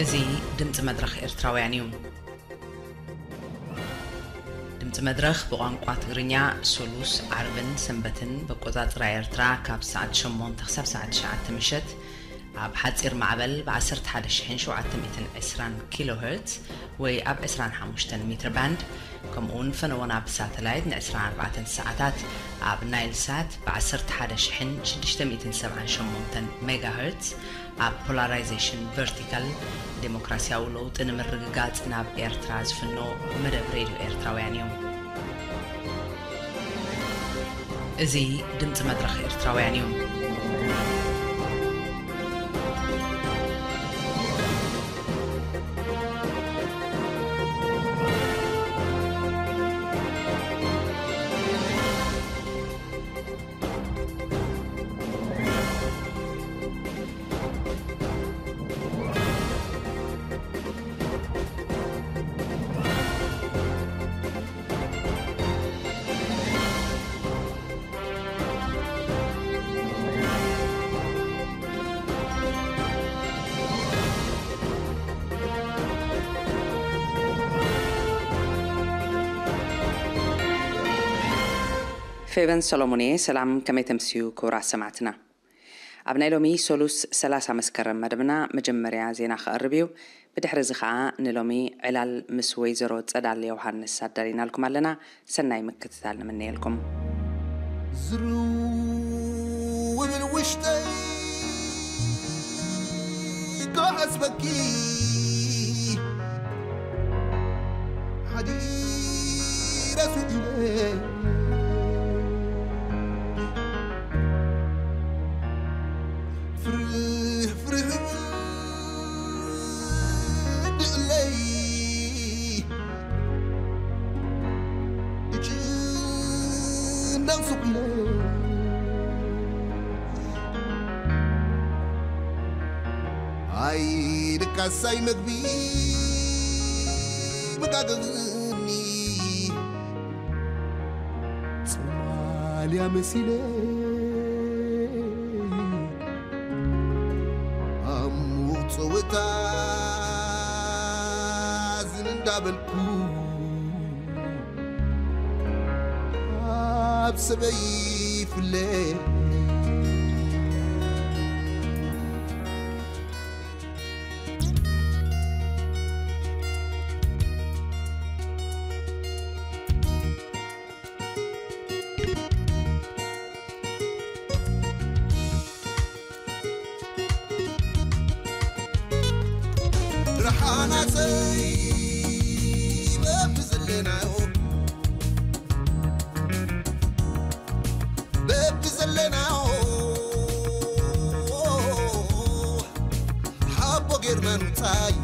እዚ ድምፂ መድረኽ ኤርትራውያን እዩ። ድምፂ መድረኽ ብቋንቋ ትግርኛ ሶሉስ፣ ዓርብን ሰንበትን ብኣቆፃፅራ ኤርትራ ካብ ሰዓት ሸሞንተ ክሳብ ሰዓት ትሽዓተ ምሸት ኣብ ሓፂር ማዕበል ብ ዓሰርተ ሓደ ሺሕን ሸውዓተ ሚእትን ዕስራን ኪሎ ሄርትዝ ወይ ኣብ ዕስራን ሓሙሽተን ሜትር ባንድ፣ ከምኡ እውን ፈነወና ብሳተላይት ን ዕስራን ኣርባዕተን ሰዓታት ኣብ ናይል ሳት ብ ዓሰርተ ሓደ ሺሕን ሽዱሽተ ሚእትን ሰብዓን ሸሞንተን ሜጋ ሄርትዝ፣ ኣብ ፖላራይዜሽን ቨርቲካል ዴሞክራሲያዊ ለውጢ ንምርግጋጽ ናብ ኤርትራ ዝፍኖ መደብ ሬድዮ ኤርትራውያን እዩ። እዚ ድምጺ መድረኽ ኤርትራውያን እዩ። ፌቨን ሰሎሞን እየ። ሰላም፣ ከመይ ተምስዩ ክቡራት ሰማዕትና? ኣብ ናይ ሎሚ ሰሉስ ሰላሳ መስከረም መደብና መጀመርያ ዜና ክቐርብ እዩ። ብድሕሪ እዚ ኸኣ ንሎሚ ዕላል ምስ ወይዘሮ ጸዳል ዮሃንስ ኣዳሊናልኩም ኣለና። ሰናይ ምክትታል ንምነየልኩም። ዝርው ውብል ውሽጠይ ክሓስበኪ ሓዲረ ስኢነ። ፍርህ ፍርህ ድእለይ እጅ እንዳንሱቕለ ኣይ ድቃሳይ መግቢ መጋገኒ ጽማልያ መሲለ ኣሙቕ ጸወታ ዝን እንዳበልኩ ኣብ ሰበይ ፍለ ረሓናሰይ በብዘለናዮ በብዘለናዮ ሓቦ ጌርና ንውጻይ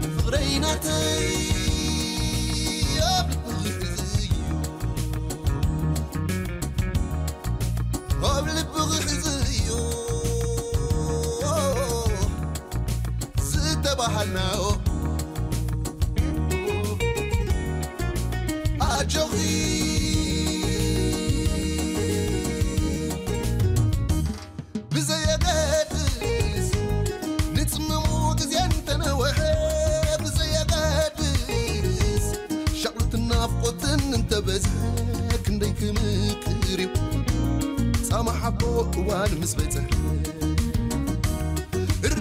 ፍቕረይ ናተይ ኣብ ልብኺ ሕዝዮ ኣብ ልብኺ ሕዝዮ ዝተባሃልናዮ ኣጆኺ ብዘየገድስ ንጽምሞ ግዜ እንተነውሐ ብዘየገድስ ሻቕሎትን ናፍቆትን እንተበዝሐ ክንደይ ክምቅር እዩ ጻማ ሓቦ እዋን ምስ በጽሐ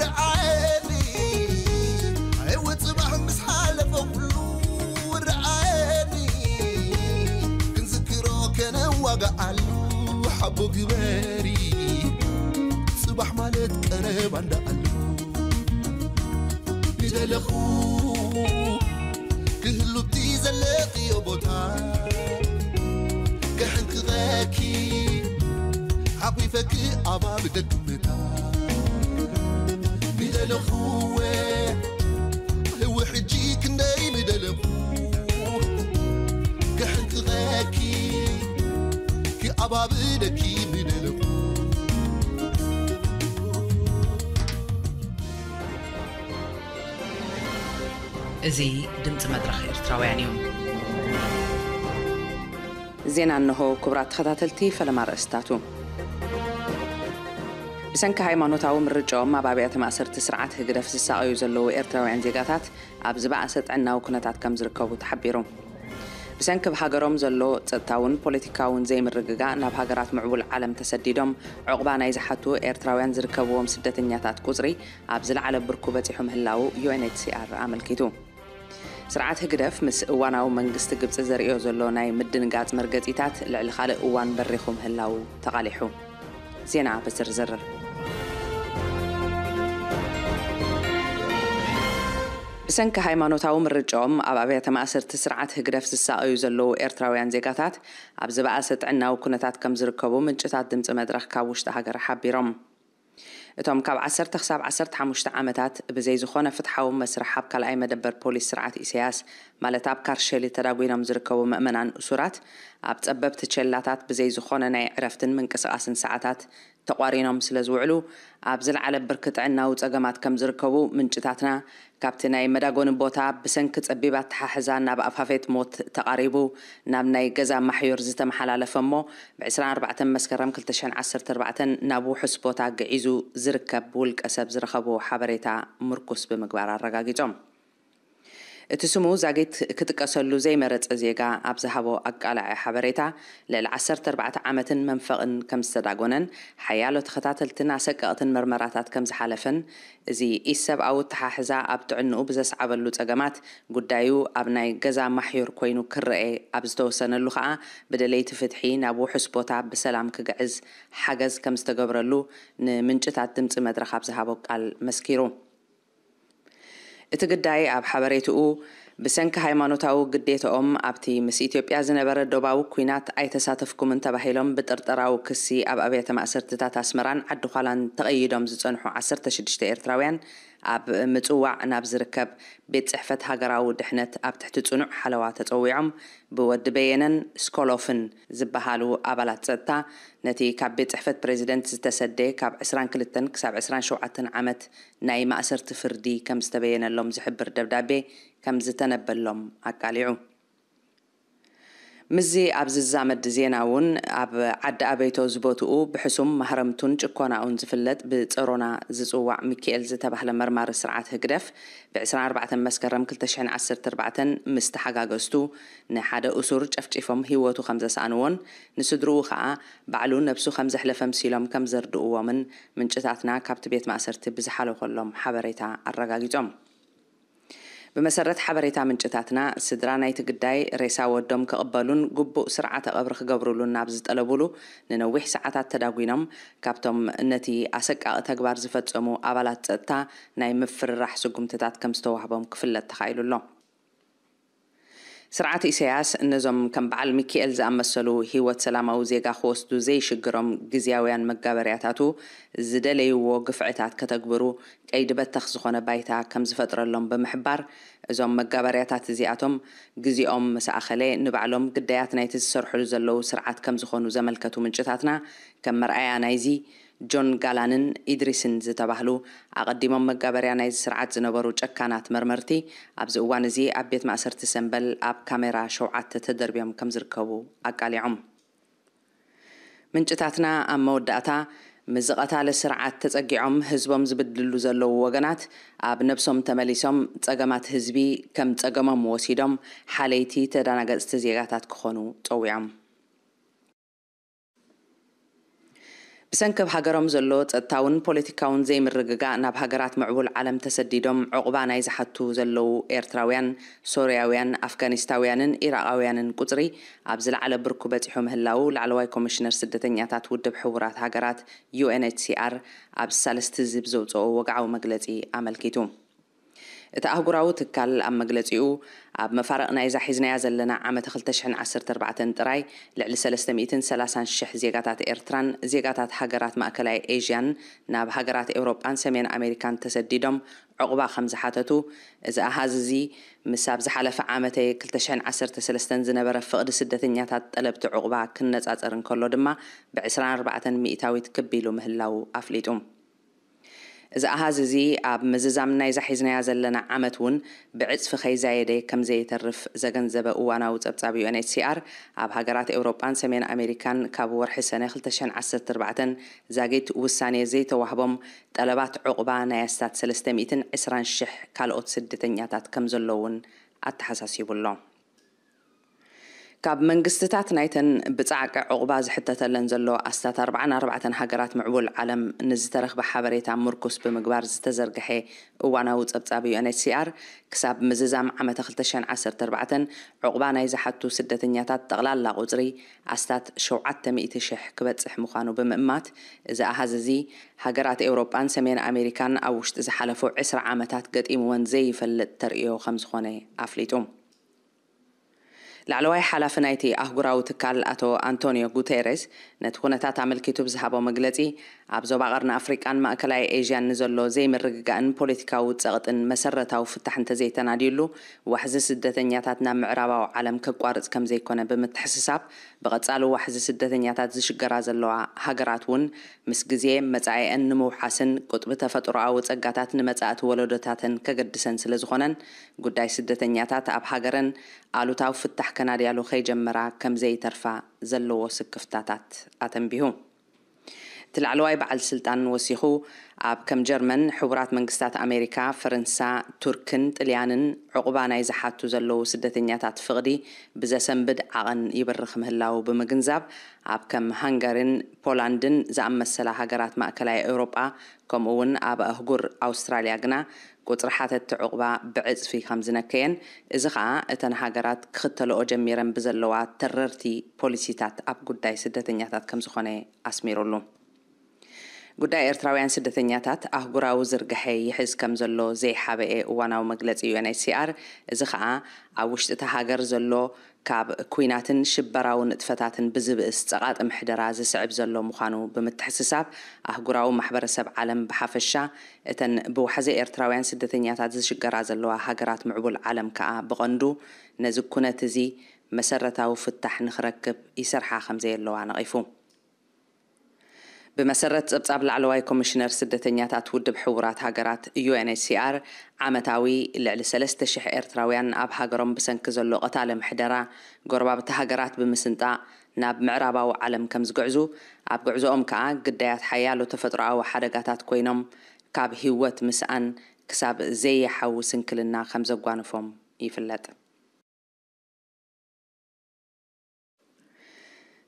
ርዓየኒ ኣይወ ጽባሕ ምስ ሓለፈ ኩሉ ርዓየኒ ክንዝክሮ ከነዋግዓሉ ሓቦ ግበሪ ጽባሕ ማለት ቀረባ እንዳኣሉ ንደለኹ ክህሉብቲ ዘለኽዮ ቦታ ከሕንክቐኪ ሓቂፈኪ ኣባብ ደክምታ ንደለኹወ ህዊ ሕጂ ክንደይ ምደለኹ ከሕንክቐኪ ክኣባብደኪ ምደለኹ እዚ ድምፂ መድረኽ ኤርትራውያን እዩ። ዜና እንሆ። ክቡራት ተኸታተልቲ፣ ፈለማ ኣርእስታቱ። ብሰንኪ ሃይማኖታዊ ምርጫኦም ኣብ ኣብያተ ማእሰርቲ ስርዓት ህግደፍ ዝሳቐዩ ዘለዉ ኤርትራውያን ዜጋታት ኣብ ዝበኣሰ ጥዕናዊ ኩነታት ከም ዝርከቡ ተሓቢሩ። ብሰንኪ ኣብ ሃገሮም ዘሎ ጸጥታውን ፖለቲካውን ዘይምርግጋእ ናብ ሃገራት ምዕቡል ዓለም ተሰዲዶም ዑቕባ ናይ ዝሓቱ ኤርትራውያን ዝርከብዎም ስደተኛታት ቁጽሪ ኣብ ዝለዓለ ብርኩ በጺሑ ምህላዉ ዩ ኤን ኤች ሲ ኣር ኣመልኪቱ። ስርዓት ህግደፍ ምስ እዋናዊ መንግስቲ ግብጺ ዘርእዮ ዘሎ ናይ ምድንጋጽ መርገጺታት ልዕሊ ካልእ እዋን በሪኹ ምህላዉ ተቓሊሑ። ዜና ብዝርዝር። ብሰንኪ ሃይማኖታዊ ምርጫኦም ኣብ ኣብያተ ማእሰርቲ ስርዓት ህግደፍ ዝሳቐዩ ዘለዉ ኤርትራውያን ዜጋታት ኣብ ዝበኣሰ ጥዕናዊ ኩነታት ከም ዝርከቡ ምንጭታት ድምጺ መድረኽ ካብ ውሽጢ ሃገር ሓቢሮም። እቶም ካብ ዓሰርተ ክሳብ ዓሰርተ ሓሙሽተ ዓመታት ብዘይ ዝኾነ ፍትሓዊ መስርሕ ኣብ ካልኣይ መደበር ፖሊስ ስርዓት ኢሳያስ፣ ማለት ኣብ ካርሸሊ ተዳጒኖም ዝርከቡ ምእመናን እሱራት፣ ኣብ ጸበብቲ ቸላታት ብዘይ ዝኾነ ናይ ዕረፍትን ምንቅስቓስን ሰዓታት ተቋሪኖም ስለ ዝውዕሉ፣ ኣብ ዝለዓለ ብርኪ ጥዕናዊ ጸገማት ከም ዝርከቡ ምንጭታትና ካብቲ ናይ መዳጎኒ ቦታ ብሰንኪ ጸቢብ ኣተሓሕዛ ናብ ኣፋፌት ሞት ተቓሪቡ ናብ ናይ ገዛ ማሕዩር ዝተመሓላለፈ እሞ ብ ዕስራን ኣርባዕተን መስከረም ክልተ ሽሕን ዓሰርተ ኣርባዕተን ናብ ውሑስ ቦታ ግዒዙ ዝርከብ ውልቀ ሰብ ዝረኸብዎ ሓበሬታ ምርኩስ ብምግባር ኣረጋጊጾም። እቲ ስሙ ዛጊት ክጥቀሰሉ ዘይመረጸ ዜጋ ኣብ ዝሃቦ ኣቃላዒ ሓበሬታ፣ ልዕሊ ዓሰርተ ኣርባዕተ ዓመትን መንፈቕን ከም ዝተዳጎነን ሓያሎ ተኸታተልትን ኣሰቀቕትን መርመራታት ከም ዝሓለፈን፣ እዚ ኢሰብኣዊ ኣተሓሕዛ ኣብ ጥዕንኡ ብዘስዓበሉ ጸገማት ጉዳዩ ኣብ ናይ ገዛ ማሕዩር ኮይኑ ክረኤ ኣብ ዝተወሰነሉ ከኣ ብደለይቲ ፍትሒ ናብ ውሑስ ቦታ ብሰላም ክግዕዝ ሓገዝ ከም ዝተገብረሉ ንምንጭታት ድምጺ መድረኽ ኣብ ዝሃቦ ቃል መስኪሩ። እቲ ግዳይ ኣብ ሓበሬትኡ፣ ብሰንኪ ሃይማኖታዊ ግዴትኦም ኣብቲ ምስ ኢትዮጵያ ዝነበረ ዶባዊ ኲናት ኣይተሳተፍኩምን ተባሂሎም ብጥርጠራዊ ክሲ ኣብ ኣብያተ ማእሰርትታት ኣስመራን ዓዲ ዃላን ተቐይዶም ዝጸንሑ ዓሰርተ ሽዱሽተ ኤርትራውያን ኣብ ምጽዋዕ ናብ ዝርከብ ቤት ጽሕፈት ሃገራዊ ድሕነት ኣብ ትሕቲ ጽኑዕ ሓለዋ ተጸዊዖም ብወዲ በየነን ስኮሎፍን ዝበሃሉ ኣባላት ጸጥታ ነቲ ካብ ቤት ጽሕፈት ፕሬዚደንት ዝተሰደ ካብ ዕስራን ክልተን ክሳብ ዕስራን ሸውዓተን ዓመት ናይ ማእሰርቲ ፍርዲ ከም ዝተበየነሎም ዝሕብር ደብዳቤ ከም ዝተነበሎም ኣቃሊዑ። ምስዚ ኣብ ዝዛመድ ዜና እውን ኣብ ዓዲ ኣበይቶ ዝቦትኡ ብሕሱም ማህረምቱን ጭኮናኡን ዝፍለጥ ብጸሮና ዝጽዋዕ ሚካኤል ዝተባህለ መርማሪ ስርዓት ህግደፍ ብ ዕስራን ኣርባዕተን መስከረም ክልተ ሽሕን ዓሰርተ ኣርባዕተን ምስ ተሓጋገዝቱ ንሓደ እሱር ጨፍጪፎም ህይወቱ ከም ዘስኣንዎን ንስድርኡ ከኣ ባዕሉ ነብሱ ከም ዘሕለፈ ምሲሎም ከም ዘርድእዎምን ምንጭታትና ካብቲ ቤት ማእሰርቲ ብዝሓለፈሎም ሓበሬታ ኣረጋጊጾም። ብመሰረት ሓበሬታ ምንጭታትና፣ ስድራ ናይቲ ግዳይ ሬሳ ወዶም ክቕበሉን ግቡእ ስርዓተ ቀብሪ ክገብሩሉን ናብ ዝጠለቡሉ ንነዊሕ ሰዓታት ተዳጒኖም፣ ካብቶም ነቲ ኣሰቃቒ ተግባር ዝፈጸሙ ኣባላት ጸጥታ ናይ ምፍርራሕ ስጉምትታት ከም ዝተዋህቦም ክፍለጥ ተኻኢሉ ኣሎ። ስርዓት ኢሳያስ ነዞም ከም በዓል ሚካኤል ዝኣመሰሉ ህይወት ሰላማዊ ዜጋ ክወስዱ ዘይሽግሮም ግዝያውያን መጋበርያታቱ ዝደለይዎ ግፍዕታት ከተግብሩ ቀይዲ በተኽ ዝኾነ ባይታ ከም ዝፈጥረሎም ብምሕባር፣ እዞም መጋበርያታት እዚኣቶም ግዜኦም ምስ ኣኸለ ንባዕሎም ግዳያት ናይቲ ዝሰርሕሉ ዘለዉ ስርዓት ከም ዝኾኑ ዘመልከቱ ምንጭታትና፣ ከም መርኣያ ናይዚ ጆን ጋላንን ኢድሪስን ዝተባህሉ ኣቐዲሞም መጋበርያ ናይዚ ስርዓት ዝነበሩ ጨካናት መርመርቲ ኣብዚ እዋን እዚ ኣብ ቤት ማእሰርቲ ሰምበል ኣብ ካሜራ ሸውዓተ ተደርብዮም ከም ዝርከቡ ኣቃሊዖም። ምንጭታትና ኣብ መወዳእታ፣ ምስዚ ቀታሊ ስርዓት ተጸጊዖም ህዝቦም ዝብድሉ ዘለዉ ወገናት ኣብ ነብሶም ተመሊሶም ጸገማት ህዝቢ ከም ጸገሞም ወሲዶም ሓለይቲ ተደናገጽቲ ዜጋታት ክኾኑ ጸዊዖም። ብሰንኪ ኣብ ሃገሮም ዘሎ ጸጥታውን ፖለቲካውን ዘይምርግጋእ ናብ ሃገራት ምዕቡል ዓለም ተሰዲዶም ዑቕባ ናይ ዝሓቱ ዘለዉ ኤርትራውያን፣ ሶርያውያን፣ ኣፍጋኒስታውያንን ኢራቓውያንን ቁጽሪ ኣብ ዝለዓለ ብርኩ በጺሑ ምህላዉ ላዕለዋይ ኮሚሽነር ስደተኛታት ውድብ ሕቡራት ሃገራት ዩ ኤን ኤች ሲ ኣር ኣብ ሳልስቲ እዚ ብዘውጽኦ ወግዓዊ መግለጺ ኣመልኪቱ። እቲ ኣህጉራዊ ትካል ኣብ መግለጺኡ፣ ኣብ መፋርቕ ናይዛ ሒዝናያ ዘለና ዓመተ ክልተ ሽሕን ዓሰርተ ኣርባዕተን ጥራይ ልዕሊ ሰለስተ ሚእትን ሰላሳን ሽሕ ዜጋታት ኤርትራን ዜጋታት ሃገራት ማእከላይ ኤዥያን ናብ ሃገራት ኤውሮጳን ሰሜን ኣሜሪካን ተሰዲዶም ዑቕባ ከም ዝሓተቱ፣ እዚ ኣሃዝ እዚ ምስ ኣብ ዝሓለፈ ዓመተ ክልተ ሽሕን ዓሰርተ ሰለስተን ዝነበረ ፍቕዲ ስደተኛታት ጠለብቲ ዑቕባ ክነጻጸር እንከሎ ድማ ብ ዕስራን ኣርባዕተን ሚእታዊት ክብ ኢሉ ምህላዉ ኣፍሊጡ። እዚ ኣሃዝ እዚ ኣብ ምዝዛም ናይዛ ሒዝናያ ዘለና ዓመት እውን ብዕጽፊ ከይዛየደ ከም ዘይተርፍ ዘገንዘበ እዋናዊ ጸብጻብ ዩ ኤን ኤች ሲ ኣር፣ ኣብ ሃገራት ኤውሮጳን ሰሜን ኣሜሪካን ካብ ወርሒ ሰነ ክልተ ሽሕን ዓሰርተ ኣርባዕተን ዛጊት ውሳኔ ዘይተዋህቦም ጠለባት ዑቕባ ናይ ኣስታት ሰለስተ ሚእትን ዕስራን ሽሕ ካልኦት ስደተኛታት ከም ዘለዉ እውን ኣተሓሳሲቡ ኣሎ። ካብ መንግስትታት ናይተን ብጻዕቂ ዑቕባ ዝሕተተለን ዘሎ ኣስታት ኣርባዓን ኣርባዕተን ሃገራት ምዕቡል ዓለም ንዝተረኽበ ሓበሬታ ምርኩስ ብምግባር ዝተዘርግሐ እዋናዊ ጸብጻብ ዩ ኤን ኤች ሲ ኣር፣ ክሳብ ምዝዛም ዓመተ ክልተ ሽሕን ዓሰርተ ኣርባዕተን ዑቕባ ናይ ዝሓቱ ስደተኛታት ጠቕላላ ቁጽሪ ኣስታት ሸውዓተ ሚእቲ ሽሕ ክበጽሕ ምዃኑ ብምእማት፣ እዚ ኣሃዝ እዚ ሃገራት ኤውሮጳን ሰሜን ኣሜሪካን ኣብ ውሽጢ ዝሓለፉ ዕስራ ዓመታት ገጢምወን ዘይፈልጥ ተርእዮ ከም ዝኾነ ኣፍሊጡ። ላዕለዋይ ሓላፊ ናይቲ ኣህጉራዊ ትካል ኣቶ ኣንቶኒዮ ጉቴሬስ ነቲ ኩነታት ኣመልኪቱ ብዝሃቦ መግለጺ፣ ኣብ ዞባ ቀርኒ ኣፍሪቃን ማእከላይ ኤዥያን ንዘሎ ዘይምርግጋእን ፖለቲካዊ ጸቕጥን መሰረታዊ ፍታሕ እንተዘይተናድዩሉ፣ ዋሕዚ ስደተኛታት ናብ ምዕራባዊ ዓለም ከቋርጽ ከም ዘይኮነ ብምትሕስሳብ፣ ብቐጻሊ ዋሕዚ ስደተኛታት ዝሽገራ ዘለዋ ሃገራት እውን ምስ ግዜ መጻኢአን ንምውሓስን ቁጥቢ ተፈጥሮኣዊ ጸጋታት ንመጻእቲ ወለዶታተን ከገድሰን ስለ ዝኾነን፣ ጉዳይ ስደተኛታት ኣብ ሃገረን ኣሉታዊ ፍታሕ ከናድያሉ ከይጀመራ ከም ዘይተርፋ ዘለዎ ስክፍታታት ኣተንቢሁ። እቲ ላዕለዋይ በዓል ስልጣን ወሲኹ፣ ኣብ ከም ጀርመን፣ ሕቡራት መንግስታት ኣሜሪካ፣ ፈረንሳ፣ ቱርክን ጥልያንን ዕቑባ ናይ ዝሓቱ ዘለዉ ስደተኛታት ፍቕዲ ብዘሰንብድ ዓቐን ይበርኽ ምህላዉ ብምግንዛብ፣ ኣብ ከም ሃንጋሪን ፖላንድን ዝኣመሰላ ሃገራት ማእከላይ ኤውሮጳ፣ ከምኡ እውን ኣብ ኣህጉር ኣውስትራልያ ግና ቁጽሪ ሓተትቲ ዕቑባ ብዕጽፊ ከም ዝነከየን፣ እዚ ኸኣ እተን ሃገራት ክኽተልኦ ጀሚረን ብዘለዋ ተረርቲ ፖሊሲታት ኣብ ጉዳይ ስደተኛታት ከም ዝኾነ ኣስሚሩሉ። ጉዳይ ኤርትራውያን ስደተኛታት ኣህጉራዊ ዝርግሐ ይሕዝ ከም ዘሎ ዘይሓበኤ እዋናዊ መግለጺ ዩ ኤን ኤች ሲ ኣር፣ እዚ ኸኣ ኣብ ውሽጢ እታ ሃገር ዘሎ ካብ ኲናትን ሽበራዊ ንጥፈታትን ብዝብእስ ጸቓጢ ምሕደራ ዝስዕብ ዘሎ ምዃኑ ብምትሕስሳብ፣ ኣህጉራዊ ማሕበረሰብ ዓለም ብሓፈሻ፣ እተን ብዋሕዚ ኤርትራውያን ስደተኛታት ዝሽገራ ዘለዋ ሃገራት ምዕቡል ዓለም ከኣ ብቐንዱ ነዚ ኩነት እዚ መሰረታዊ ፍታሕ ንኽረክብ ይሰርሓ ከም ዘየለዋ ነቒፉ። ብመሰረት ጸብጻብ ላዕለዋይ ኮሚሽነር ስደተኛታት ውድብ ሕቡራት ሃገራት ዩ ኤን ኤች ሲ ኣር፣ ዓመታዊ ልዕሊ ሰለስተ ሽሕ ኤርትራውያን ኣብ ሃገሮም ብሰንኪ ዘሎ ቀታሊ ምሕደራ፣ ጎረባብቲ ሃገራት ብምስንጣቕ ናብ ምዕራባዊ ዓለም ከም ዝግዕዙ፣ ኣብ ጉዕዞኦም ከኣ ግዳያት ሓያሎ ተፈጥሮኣዊ ሓደጋታት ኮይኖም፣ ካብ ህይወት ምስኣን ክሳብ ዘይሓዊ ስንክልና ከም ዘጓንፎም ይፍለጥ።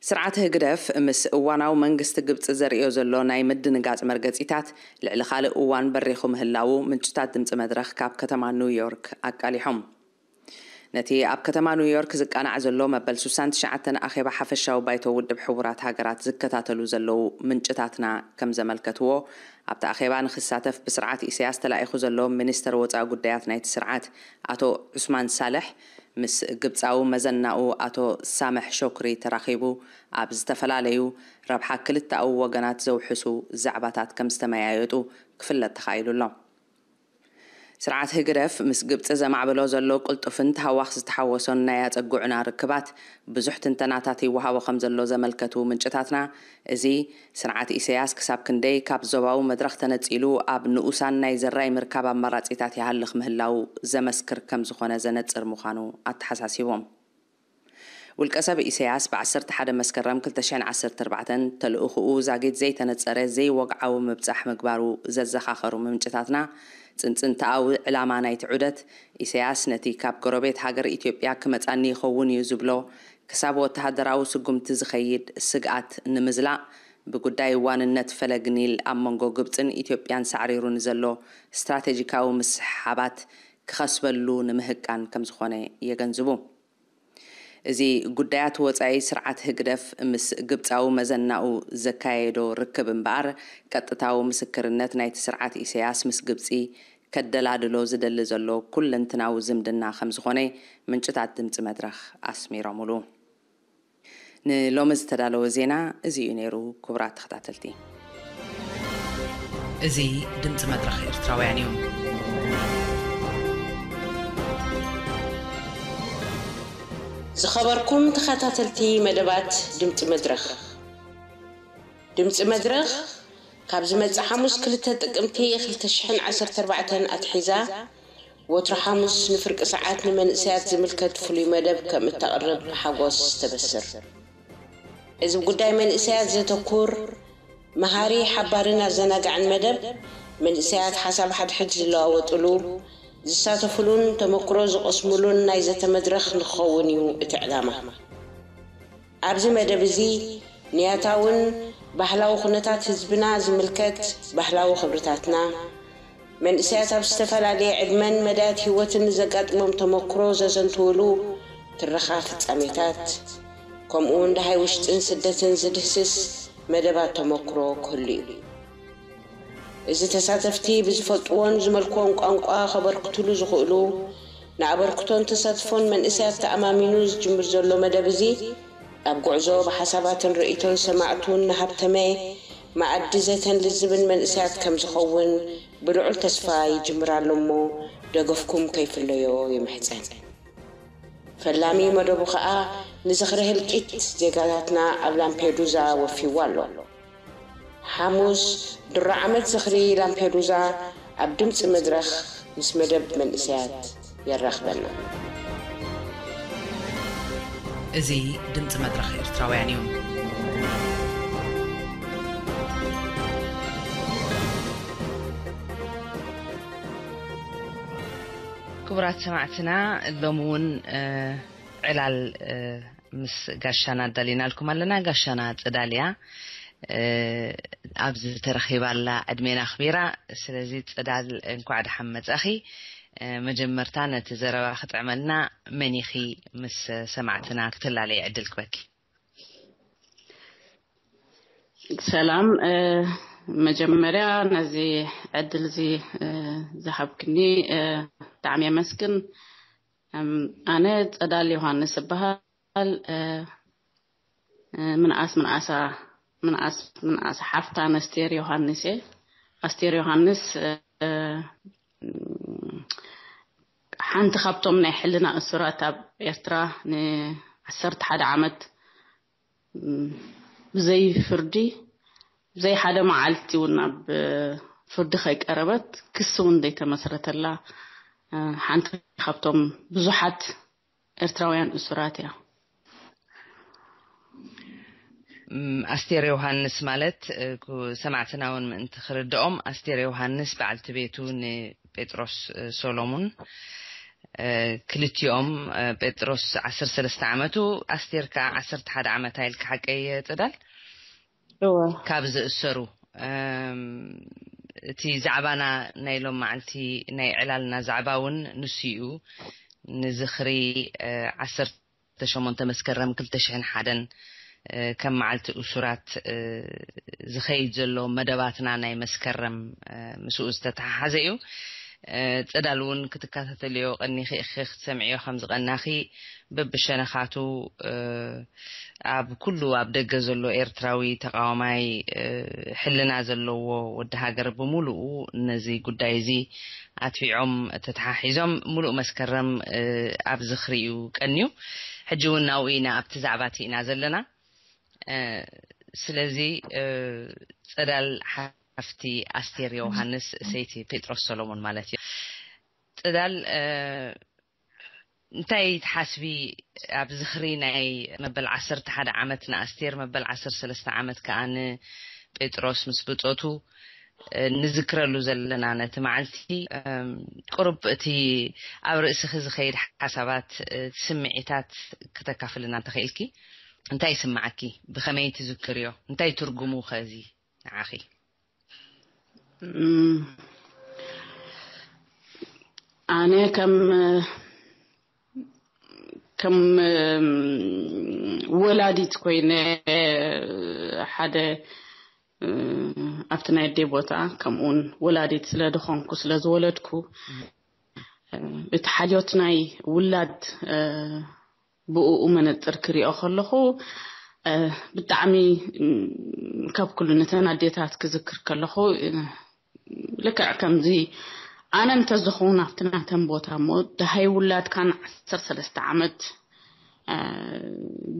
ስርዓት ህግደፍ ምስ እዋናዊ መንግስቲ ግብጺ ዘርእዮ ዘሎ ናይ ምድንጋጽ መርገጺታት፣ ልዕሊ ካልእ እዋን በሪኹ ምህላዉ ምንጭታት ድምጺ መድረኽ ካብ ከተማ ኒውዮርክ ኣቃሊሖም። ነቲ ኣብ ከተማ ኒውዮርክ ዝቃናዕ ዘሎ መበል ስሳን ትሽዓተን ኣኼባ ሓፈሻዊ ባይቶ ውድብ ሕቡራት ሃገራት ዝከታተሉ ዘለዉ ምንጭታትና ከም ዘመልከትዎ፣ ኣብቲ ኣኼባ ንኽሳተፍ ብስርዓት ኢሳያስ ተላኢኹ ዘሎ ሚኒስተር ወጻኢ ጉዳያት ናይቲ ስርዓት ኣቶ ዑስማን ሳልሕ፣ ምስ ግብጻዊ መዘናኡ ኣቶ ሳምሕ ሾክሪ ተራኺቡ፣ ኣብ ዝተፈላለዩ ረብሓ ክልተኣዊ ወገናት ዘውሕሱ ዛዕባታት ከም ዝተመያየጡ ክፍለጥ ተኻኢሉ ኣሎ። ስርዓት ህግደፍ ምስ ግብጺ ዘማዕብሎ ዘሎ ቅልጡፍን ተሃዋኽ ዝተሓወሶን ናይ ኣጸግዑና ርክባት ብዙሕ ትንተናታት ይወሃቦ ከም ዘሎ ዘመልከቱ ምንጭታትና፣ እዚ ስርዓት ኢሳያስ ክሳብ ክንደይ ካብ ዞባዊ መድረኽ ተነጺሉ ኣብ ንኡሳን ናይ ዘራይ ምርካብ ኣማራጺታት ይሃልኽ ምህላዉ ዘመስክር ከም ዝኾነ ዘነጽር ምዃኑ ኣተሓሳሲቦም። ውልቀ ሰብ ኢሳያስ ብ ዓሰርተ ሓደ መስከረም ክልተ ሽሕን ዓሰርተ ኣርባዕተን ተልእኹኡ ዛጊት ዘይተነጸረ ዘይወግዓዊ ምብጻሕ ምግባሩ ዘዘኻኸሩ ምንጭታትና፣ ጽንጽንተኣዊ ዕላማ ናይቲ ዑደት፣ ኢሳያስ ነቲ ካብ ጎረቤት ሃገር ኢትዮጵያ ክመጻኒ ይኸውን እዩ ዝብሎ ክሳብ ወተሃደራዊ ስጉምቲ ዝኸይድ ስግኣት ንምዝላቕ፣ ብጉዳይ ዋንነት ፈለግ ኒል ኣብ መንጎ ግብጽን ኢትዮጵያን ሳዕሪሩ ንዘሎ ስትራቴጂካዊ ምስሕሓባት ክኸስበሉ ንምህቃን ከም ዝኾነ የገንዝቡ። እዚ ጉዳያት ወጻኢ ስርዓት ህግደፍ ምስ ግብጻዊ መዘናኡ ዘካየዶ ርክብ እምበኣር፣ ቀጥታዊ ምስክርነት ናይቲ ስርዓት ኢሳያስ ምስ ግብጺ ከደላድሎ ዝደሊ ዘሎ ኩለንትናዊ ዝምድና ከም ዝኾነ ምንጭታት ድምጺ መድረኽ ኣስሚሮምሉ። ንሎሚ ዝተዳለወ ዜና እዚ እዩ ነይሩ። ክቡራት ተኸታተልቲ፣ እዚ ድምፂ መድረኽ ኤርትራውያን እዩ። ዝኸበርኩም ተኸታተልቲ መደባት ድምፂ መድረኽ፣ ድምፂ መድረኽ ካብ ዝመጽእ ሓሙስ ክልተ ጥቅምቲ ክልተ ሽሕን ዓሰርተ ኣርባዕተን ኣትሒዛ፣ ወትሮ ሓሙስ ንፍርቂ ሰዓት ንመንእሰያት ዝምልከት ፍሉይ መደብ ከም እተቕርብ ብሓጎስ ተበስር። እዚ ጉዳይ መንእሰያት ዘተኩር፣ መሃሪ፣ ሓባርን ኣዘናጋዕን መደብ፣ መንእሰያት ሓሳብ ሓድሕድ ዝለዋወጥሉ፣ ዝሳተፍሉን ተመክሮ ዝቐስምሉን ናይ ዘተ መድረኽ ንክኸውን እዩ እቲ ዕላማ። ኣብዚ መደብ እዚ ንያታውን ባህላዊ ኩነታት ህዝብና ዝምልከት ባህላዊ ክብርታትና፣ መንእሰያት ኣብ ዝተፈላለየ ዕድመን መዳያት ህይወትን ዘጋጥሞም ተመክሮ ዘዘንትውሉ ትረኻ ፍጻሜታት፣ ከምኡ እውን ደሃይ ውሽጥን ስደትን ዝድህስስ መደባት ተመክሮ ክህሉ እዩ። እዚ ተሳተፍቲ ብዝፈልጥዎን ዝመልክዎን ቋንቋ ከበርክትሉ ዝኽእሉ፣ ንኣበርክቶን ተሳትፎን መንእሰያት ተኣማሚኑ ዝጅምር ዘሎ መደብ እዚ፣ ኣብ ጉዕዞ ብሓሳባትን ርእይቶን ሰማዕቱን ንሃብተመ መኣዲ ዘተን ልዝብን መንእሰያት ከም ዝኸውን ብልዑል ተስፋ ይጅምር ኣሎ እሞ፣ ደገፍኩም ከይፍለዮ ይምሕጸን። ፈላሚ መደቡ ኸኣ ንዝኽሪ ህልቂት ዜጋታትና ኣብ ላምፔዱዛ ወፊዋ ኣሎ። ሓሙስ ድሮ ዓመት ዝኽሪ ላምፔዱዛ ኣብ ድምፂ መድረኽ ምስ መደብ መንእሰያት የራኽበና። እዚ ድምፂ መድረኽ ኤርትራውያን እዩ። ክቡራት ሰማዕትና፣ ሎሚ እውን ዕላል ምስ ጋሻና ኣዳሊናልኩም ኣለና። ጋሻና ጽዳል እያ። ኣብዚ ተረኺባ ኣላ ዕድሜና ኣኽቢራ። ስለዚ ጽዳል፣ እንኳዕ ደሓን መጻኺ። መጀመርታ ነቲ ዘረባ ክጥዕመልና፣ መን ኢኺ ምስ ሰማዕትና ክትላለይ ዕድል ክበኪ። ሰላም። መጀመርያ ነዚ ዕድል እዚ ዝሃብክኒ ብጣዕሚ የመስግን። ኣነ ጸዳል ዮሃንስ እበሃል። ምንኣስ ምንኣሳ ምንኣስ ምንኣስ ሓፍታ ነስቴር ዮሃንስ እየ። ኣስቴር ዮሃንስ ሓንቲ ካብቶም ናይ ሕልና እሱራት ኣብ ኤርትራ ንዓሰርተ ሓደ ዓመት ብዘይ ፍርዲ፣ ብዘይ ሓደ መዓልቲ እውን ኣብ ፍርዲ ከይቀረበት፣ ክሲ እውን ዘይተመስረተላ ሓንቲ ካብቶም ብዙሓት ኤርትራውያን እሱራት እያ። ኣስቴር ዮሃንስ ማለት፣ ሰማዕትና እውን ምእንቲ ክርድኦም፣ ኣስቴር ዮሃንስ በዓልቲ ቤቱ ንጴጥሮስ ሶሎሙን፣ ክልቲኦም፣ ጴጥሮስ ዓሰርተ ሰለስተ ዓመቱ፣ ኣስቴር ከዓ ዓሰርተ ሓደ ዓመታ ኢልካ ሓቀይ ጽዳል? ካብ ዝእሰሩ፣ እቲ ዛዕባና ናይ ሎም መዓልቲ ናይ ዕላልና ዛዕባ እውን ንሱ እዩ። ንዝኽሪ ዓሰርተ ሸሞንተ መስከረም ክልተ ሽሕን ሓደን ከም መዓልቲ እሱራት ዝኸይድ ዘሎ መደባትና ናይ መስከረም ምስኡ ዝተተሓሓዘ እዩ። ጽዳል እውን ክትከታተልዮ ቀኒኺ ኢኺ፣ ክትሰምዕዮ ከም ዝቐናኺ በብሸነኻቱ ኣብ ኩሉ ኣብ ደገ ዘሎ ኤርትራዊ ተቃዋማይ ሕልና ዘለዎ ወዲ ሃገር ብምሉኡ ነዚ ጉዳይ እዚ ኣትቢዖም ተተሓሒዞም ምሉእ መስከረም ኣብ ዝኽሪ እዩ ቀንዩ። ሕጂ እውን ናብኡ ኢና፣ ኣብቲ ዛዕባ እቲ ኢና ዘለና። ስለዚ ጸዳል ሓፍቲ ኣስቴር ዮሃንስ፣ ሰይቲ ጴጥሮስ ሰሎሞን ማለት እዩ። ጽዳል፣ እንታይ ትሓስቢ ኣብ ዝኽሪ ናይ መበል ዓሰርተ ሓደ ዓመት ንኣስቴር፣ መበል ዓሰርተ ሰለስተ ዓመት ከኣ ንጴጥሮስ ምስ ብጾቱ ንዝክረሉ ዘለና ነቲ መዓልቲ? ቁሩብ እቲ ኣብ ርእስኺ ዝኸይድ ሓሳባት፣ ስምዒታት ክተካፍልና እንተኽኢልኪ? እንታይ ይስምዓኪ? ብኸመይ ትዝክርዮ? እንታይ ትርጉሙ ኸዚ ንዓኺ? ኣነ ከም ከም ወላዲት ኮይነ ሓደ ኣብቲ ናይ ኣደይ ቦታ ከምኡውን ወላዲት ስለ ዝኾንኩ ስለ ዝወለድኩ እቲ ሓልዮት ናይ ውላድ ብእኡ መነፅር ክሪኦ ከለኹ ብጣዕሚ ካብ ኩሉ ነተን ኣዴታት ክዝክር ከለኹ ልክዕ ከምዚ ኣነ እንተዝኸውን ኣብቲ ናተን ቦታ እሞ ደሃይ ውላድካ ንዓሰርተ ሰለስተ ዓመት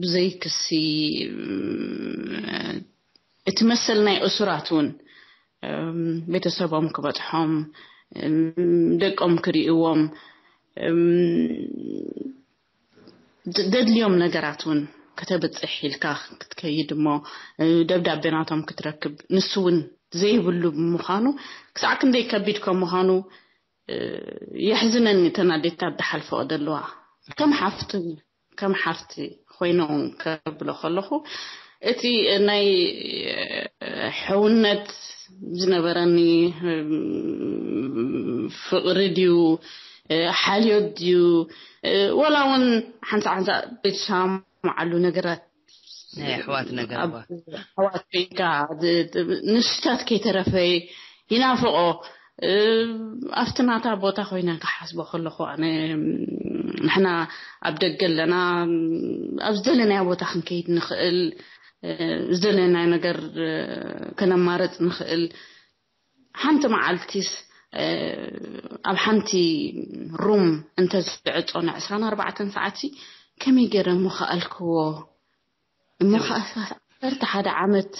ብዘይ ክሲ እቲ መሰል ናይ እሱራት እውን ቤተሰቦም ክበፅሖም፣ ደቆም ክርእዎም፣ ዘድልዮም ነገራት እውን ከተብፅሕ ኢልካ ክትከይድ እሞ ደብዳቤ ናቶም ክትረክብ ንሱ እውን ዘይብሉ ብምዃኑ ክሳዕ ክንደይ ከቢድ ከም ምዃኑ የሕዝነኒ። እተን ኣዴታት ዝሓልፈኦ ዘለዋ ከም ሓፍትን ከም ሓፍቲ ኮይነ እውን ከብሎ ከለኹ እቲ ናይ ሕውነት ዝነበረኒ ፍቕሪ ድዩ ሓልዮት ድዩ ወላ እውን ሓንሳ ሓንሳ ብትሰማምዓሉ ነገራት ናይ ኣሕዋት ነገር ኣሕዋት ኮይንካ ንስታት ከይተረፈ ይናፍቆ ኣብቲ ናታ ቦታ ኮይነ ክሓስቦ ከለኹ ኣነ ንሕና ኣብ ደገ ኣለና ኣብ ዝደለናዮ ቦታ ክንከይድ ንኽእል ዝደለናዮ ነገር ከነማረፅ ንኽእል ሓንቲ መዓልቲስ ኣብ ሓንቲ ሩም እንተዝዕፆ ን ዕስራን ኣርባዕተን ሰዓት ከመይ ገይረ ምኸኣልክዎ እሞ ከዓ ዓሰርተ ሓደ ዓመት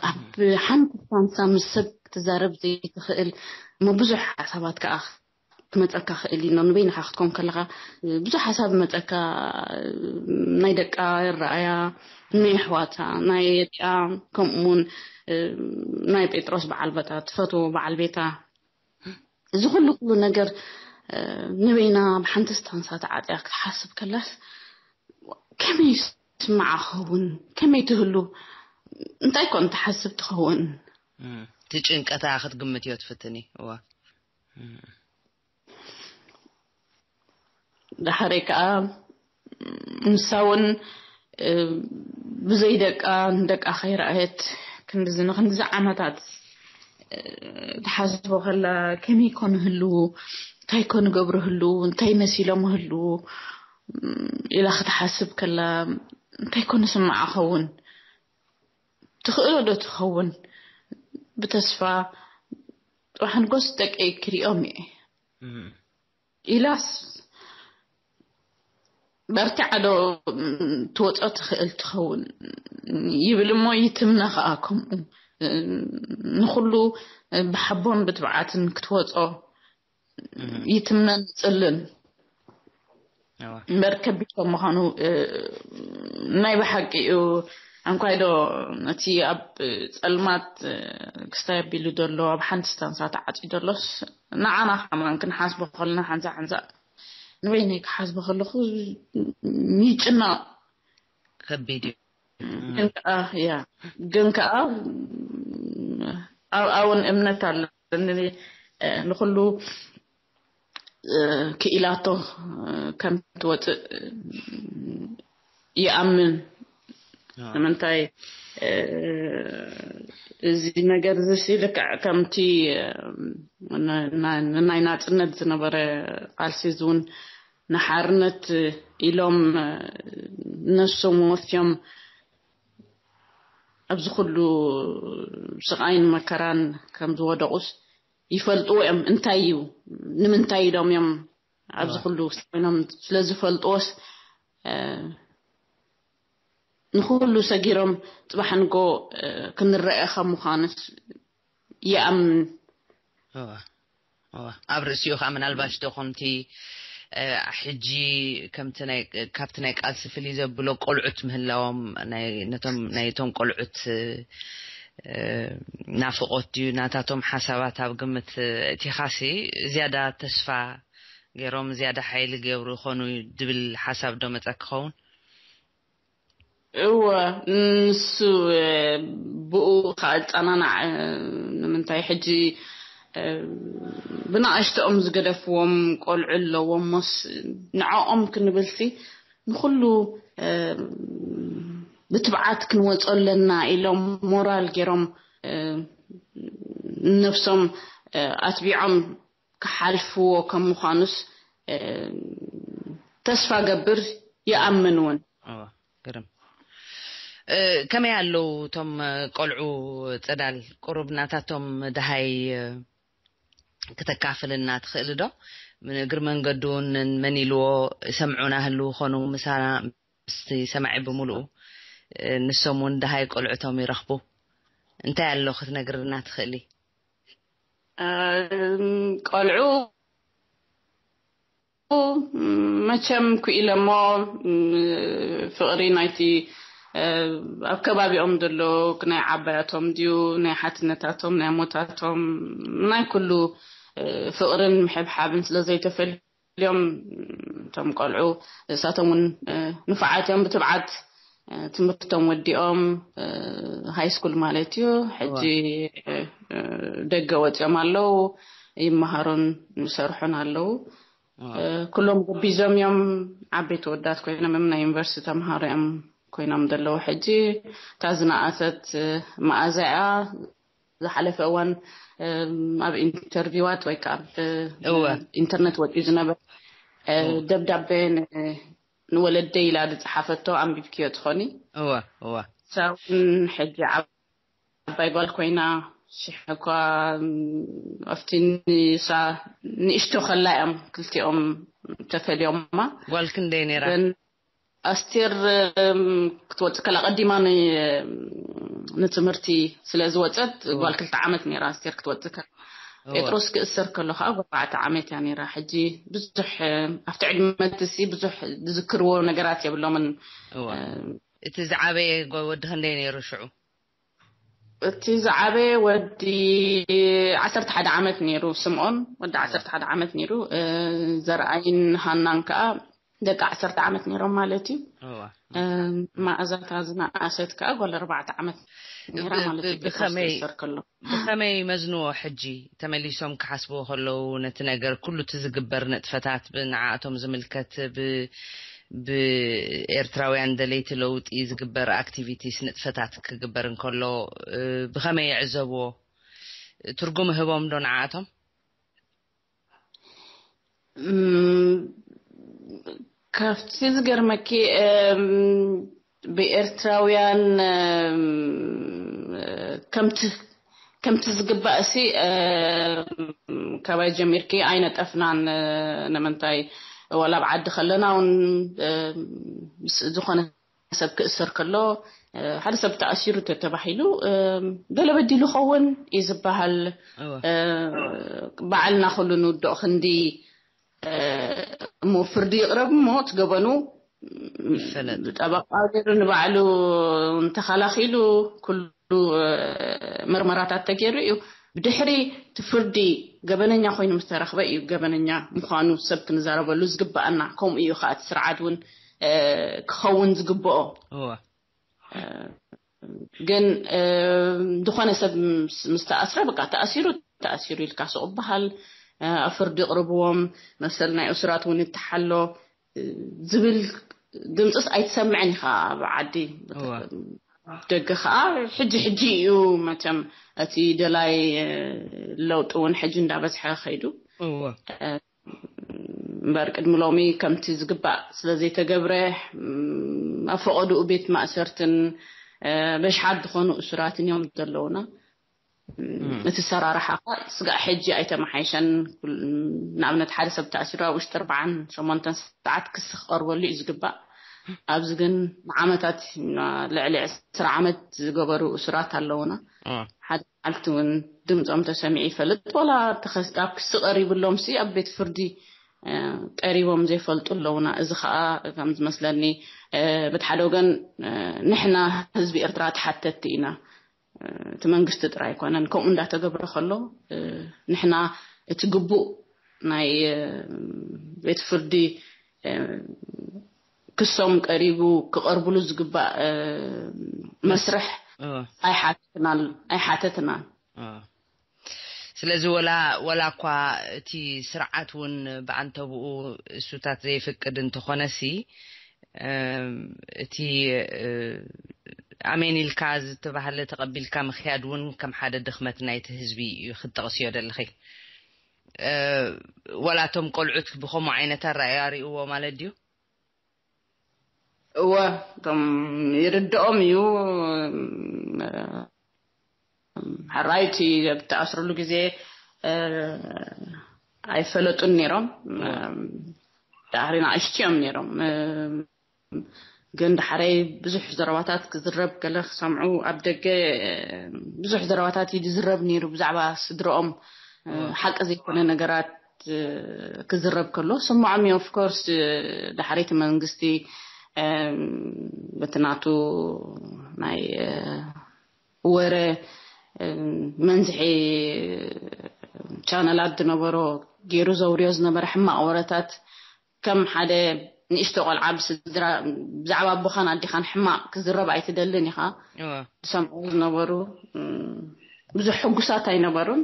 ኣብ ሓንቲ ስታንሳ ምስ ሰብ ክትዛረብ ዘይትኽእል እሞ ብዙሕ ሓሳባት ከዓ ክመፀካ ክእል እዩ ንበይንካ ክትኮን ከለካ ብዙሕ ሓሳብ መፀካ ናይ ደቃ ረኣያ ናይ ኣሕዋታ ናይ ሪኣ ከምኡውን ናይ ጴጥሮስ በዓል ቤታ ትፈትዎ በዓል ቤታ እዚ ኩሉ ኩሉ ነገር ንበይና ብሓንቲ ስታንሳ ተዓፅያ ክትሓስብ ከላስ ከመይ ስማዓ ክኸውን ከመይ ትህሉ እንታይ ኮን ትሓስብ ትኸውን እቲ ጭንቀታ ክትግምት እዮ ትፍትኒ እዋ ዳሕረይ ከዓ ንሳ እውን ብዘይ ደቃ ንደቃ ከይረኣየት ክንድዚ ንክንድዚ ዓመታት ትሓስቦ ከላ ከመይ ኮን ህልው እንታይ ኮን ገብሩ ህልው እንታይ መሲሎም ህልው ኢላ ክትሓስብ ከላ እንታይ ኮን ስማዓ ኸውን ትኽእሎ ዶ ትኸውን ብተስፋ ጥዋሕን ጎስ ደቀይ ክሪኦም እየ ኢላስ በርቲዓ ዶ ትወፆ ትኽእል ትኸውን ይብል እሞ ይትምነ ከዓ ከምኡ ንኩሉ ብሓቦን ብትብዓትን ክትወፆ ይትምነን ይፅልን እምበር ከቢድ ከም ምዃኑ ናይ ብሓቂ እዩ እንኳይ ዶ ነቲ ኣብ ፀልማት ክስታይ ኣቢሉ ዘሎ ኣብ ሓንቲ ስታንሳ ተዓፅዩ ዘሎስ ንዓና ከማን ክንሓስቦ ከለና ሓንሳ ሓንሳ ንበይነይ ክሓስቦ ከለኹ ይጭነቕ ከቢድ እዩ ግን ከዓ ያ ግን ከዓ ኣብኣ እውን እምነት ኣለኒ ንኩሉ ክኢላቶ ከም ትወፅእ ይኣምን ንምንታይ እዚ ነገር እዚ ልክዕ ከምቲ ናይ ናፅነት ዝነበረ ቃልሲ እውን ንሓርነት ኢሎም ነሶም ወፍዮም ኣብዚ ኩሉ ስቃይን መከራን ከም ዝወደቁስ ይፈልጥዎ እዮም እንታይ እዩ ንምንታይ ኢሎም እዮም ኣብዚ ኩሉ ኮይኖም ስለ ዝፈልጥዎስ ንኩሉ ሰጊሮም ፅባሕ ንጎ ክንረአ ከም ምዃንስ ይኣምን ኣብ ርእሲኡ ከዓ ምናልባሽ ዶ ከምቲ ሕጂ ከምቲ ካብቲ ናይ ቃልሲ ፍልይ ዘብሎ ቆልዑት ምህላዎም ነቶም ቆልዑት ናፍቆት ድዩ ናታቶም ሓሳባት ኣብ ግምት እቲኻሲ ዝያዳ ተስፋ ገይሮም ዝያዳ ሓይሊ ገብሩ ይኾኑ ድብል ሓሳብ ዶ መፀ ክኸውን እወ ንሱ ብኡ ከዓ ፃናናዕ ንምንታይ ሕጂ ብናእሽተኦም ዝገደፍዎም ቆልዑ ኣለዎም ሞስ ንዕኦም ክንብልሲ ንኩሉ ብትብዓት ክንወፆ ኣለና ኢሎም ሞራል ገይሮም ነብሶም ኣትቢዖም ክሓልፍዎ ከም ምዃኑስ ተስፋ ገብር ይኣምን እውን ግርም ከመይ ኣለዉ እቶም ቆልዑ ፀዳል ቁሩብ ናታቶም ድሃይ ክተካፍልና ትኽእል ዶ እግሪ መንገዱ እውን መን ኢልዎ ሰምዑና ህልው ኾኑ ምሳና ምስቲ ሰማዒ ብምሉኡ ንሶም እውን ድሃይ ቆልዑቶም ይረኽቡ እንታይ ኣሎ ክትነግርና ትኽእሊ? ቆልዑ መቸም ክኢለሞ ፍቕሪ ናይቲ ኣብ ከባቢኦም ዘሎ ናይ ዓባያቶም ድዩ ናይ ሓትነታቶም ናይ ሞታቶም ናይ ኩሉ ፍቕርን ምሕብሓብን ስለ ዘይተፈል እዮም። እቶም ቆልዑ እሳቶም እውን ንፉዓት እዮም። ብትብዓት ትምህርቶም ወዲኦም ሃይ ስኩል ማለት እዩ። ሕጂ ደገ ወፂኦም ኣለዉ፣ ይመሃሩን ይሰርሑን ኣለዉ። ኩሎም ጎቢዞም እዮም። ዓበይቲ ወዳት ኮይኖም እዮም ናይ ዩኒቨርሲቲ ተምሃሮ እዮም ኮይኖም ዘለዉ። ሕጂ እታ ዝነኣሰት መኣዛ እያ። ዝሓለፈ እዋን ኣብ ኢንተርቪዋት ወይ ከዓ ኢንተርነት ወፂኡ ዝነበር ደብዳቤ ንወለደይ ኢላ ዝፀሓፈቶ ኣንቢብክዮ ትኾኒ? እወ እወ። ሳውን ሕጂ ዓባይ ጓል ኮይና ሽሕ እኳ ኣብቲ ንሳ ንእሽቶ ከላ እዮም ክልቲኦም ተፈልዮማ። ጓል ክንደይ ነይራ? ኣስቴር ክትወፅእ ከላ ቀዲማ ንትምህርቲ ስለ ዝወፀት ጓል ክልተ ዓመት ነይራ ኣስቴር ክትወፅእ ከላ። ጴጥሮስ ክእሰር ከሎ ከዓ ኣርባዕተ ዓመት እያ ነይራ። ሕጂ ብዙሕ ኣብቲ ዕድመትሲ ብዙሕ ዝዝክርዎ ነገራት የብሎምን። እቲ ዝዓበየ ወዲ ክንደይ ነይሩ ሽዑ? እቲ ዝዓበየ ወዲ ዓሰርተ ሓደ ዓመት ነይሩ። ስምኦን ወዲ ዓሰርተ ሓደ ዓመት ነይሩ። ዘርኣይን ሃናን ከዓ ደቂ ዓሰርተ ዓመት ነይሮም ማለት እዩ። መኣዛታ ዝነኣሰት ከዓ ጓል ኣርባዕተ ዓመት ነይራ ማለት እዩ። ሰርክሎ ብኸመይ መዝንዎ? ሕጂ ተመሊሶም ክሓስብዎ ከለዉ ነቲ ነገር ኩሉ እቲ ዝግበር ንጥፈታት ብንዓኣቶም ዝምልከት ብኤርትራውያን ደለይቲ ለውጢ ዝግበር ኣክቲቪቲስ ንጥፈታት ክግበር እንከሎ ብኸመይ ይዕዘብዎ? ትርጉም ህቦም ዶ ንዓኣቶም? ካብቲ ዝገርመኪ ብኤርትራውያን ከምቲ ከምቲ ዝግባእ ሲ ካባይ ጀሚርኪ ኣይነጠፍናን። ንምንታይ ዋላ ኣብ ዓዲ ከለና እውን ዝኾነ ሰብ ክእሰር ከሎ ሓደ ሰብ ተኣሲሩ ተተባሂሉ ገለ በዲሉ ኸውን እዩ ዝበሃል። በዓልና ኩሉ ንውድኦ ክንዲ እሞ ፍርዲ ይቕረብ እሞ እቲ ገበኑ ጠበቃ ገይሩ ንባዕሉ እንተኸላኺሉ ኩሉ ምርመራታት ተገይሩ እዩ። ብድሕሪ እቲ ፍርዲ ገበነኛ ኮይኑ ምስ ተረኽበ እዩ ገበነኛ ምዃኑ ሰብ ክንዛረበሉ ዝግበኣና። ከምኡ እዩ ከዓ እቲ ስርዓት እውን ክኸውን ዝግበኦ። ግን ዝኾነ ሰብ ምስ ተኣስረ በቃ ተኣሲሩ ተኣሲሩ ኢልካ ስቕ በሃል። ኣብ ፍርዲ ይቕርብዎም፣ መሰል ናይ እሱራት እውን ይተሓሎ ዝብል ድምፅስ ኣይትሰምዕን ኢኻ ኣብ ዓዲ። ደገ ከዓ ሕጂ ሕጂ እዩ መቸም እቲ ደላይ ለውጢ እውን ሕጂ እንዳበዝሐ ከይዱ። እምበር ቅድሚ ሎሚ ከምቲ ዝግባእ ስለ ዘይተገብረ ኣብ ፈቐድኡ ቤት ማእሰርትን በሽሓት ዝኾኑ እሱራትን እዮም ዘለውና። እቲ ሰራርሓ ስጋዕ ሕጂ ኣይተመሓይሸን። ንኣብነት ሓደ ሰብ ተኣሲሩ ኣብ ውሽጢ ኣርባዓን ሸሞንተን ሰዓት ክሲ ክቐርበሉ እዩ ዝግባእ። ኣብዚ ግን ንዓመታት ልዕሊ ዕስራ ዓመት ዝገበሩ እሱራት ኣለውና። ሓደ መዓልቲ እውን ድምፆም ተሰሚዑ ይፈልጥ ዋላ ኣብ ክሲ ቀሪብሎም ሲ ኣብ ቤት ፍርዲ ቀሪቦም ዘይፈልጡ ኣለውና። እዚ ከዓ ከም ዝመስለኒ በቲ ሓደ ወገን ንሕና ህዝቢ ኤርትራ ተሓተቲ ኢና። እቲ መንግስቲ ጥራይ ኣይኮነን ከምኡ እንዳተገብረ ከሎ ንሕና እቲ ግቡእ ናይ ቤት ፍርዲ ክሶም ቀሪቡ ክቐርብሉ ዝግባእ መስርሕ ኣይሓተትናን ኣይሓተትናን። ስለዚ ወላ ወላ እኳ እቲ ስርዓት እውን ብኣንተብኡ እሱታት ዘይፍቅድ እንተኾነሲ እቲ ኣሜን ኢልካ ዝተባህለ ተቐቢልካ ምክያድ እውን ከም ሓደ ድኽመት ናይቲ ህዝቢ እዩ ክትጠቕስዮ ደለኺ። ወላቶም ቆልዑት ብኸምኡ ዓይነት ኣረኣያ ርእይዎ ማለት ድዩ? እወ እቶም ይርድኦም እዩ። ሕራይቲ ኣብ ተኣስርሉ ግዜ ኣይፈለጡን ነይሮም። ዳሕሪ ንኣሽቱ እዮም ነይሮም። ግን ዳሕራይ ብዙሕ ዘረባታት ክዝረብ ገለ ክሰምዑ ኣብ ደገ ብዙሕ ዘረባታት እዩ ዝዝረብ ነይሩ ብዛዕባ ስድረኦም ሓቂ ዘይኮነ ነገራት ክዝረብ ከሎ ስምዖም እዩ። Of course ዳሕረይቲ መንግስቲ በቲ ናቱ ናይ ወረ መንዝሒ ቻነላት ዝነበሮ ገይሩ ዘውርዮ ዝነበረ ሕማቕ ወረታት ከም ሓደ ንእሽቶ ቆልዓ ብስድራ ብዛዕባ ኣቦኻን ኣዴኻን ሕማቕ ክዝረብ ኣይትደልን ኢኻ። ዝሰምዑ ዝነበሩ ብዙሕ ሕጉሳት ኣይነበሩን።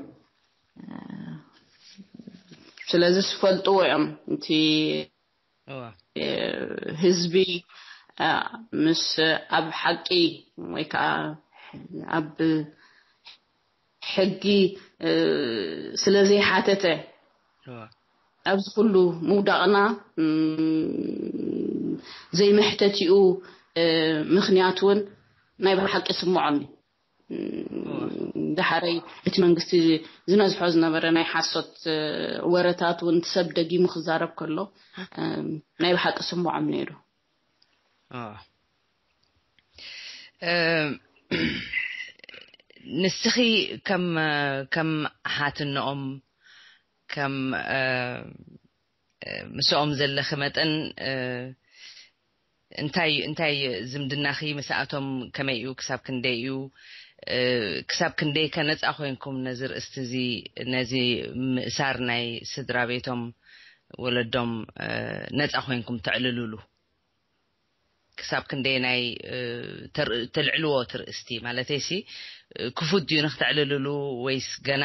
ስለዚ ዝፈልጥዎ እዮም እቲ ህዝቢ ምስ ኣብ ሓቂ ወይ ከዓ ኣብ ሕጊ ስለ ዘይሓተተ ኣብዚ ኩሉ ምውዳቕና ዘይመሕተቲኡ ምኽንያት እውን ናይ ብሓቂ ስምዖኒ። ዳሕረይ እቲ መንግስቲ ዝነዝሖ ዝነበረ ናይ ሓሶት ወረታት እውን ሰብ ደጊሙ ክዛረብ ከሎ ናይ ብሓቂ ስምዖም ነይሩ። ንስኺ ከም ከም ሓትነኦም ከም ምስኦም ዘለኺ መጠን እንታይ እንታይ ዝምድናኺ ምስኣቶም ከመይ እዩ? ክሳብ ክንደይ እዩ? ክሳብ ክንደይ ከነፃ ኮይንኩም ነዚ ርእስቲ እዚ ነዚ ምእሳር ናይ ስድራ ቤቶም ወለዶም ነፃ ኮይንኩም ተዕልሉሉ? ክሳብ ክንደየናይ ተልዕልዎ ትርእስቲ ማለተይሲ ክፉት ድዩ ንክተዕልልሉ ወይስ ገና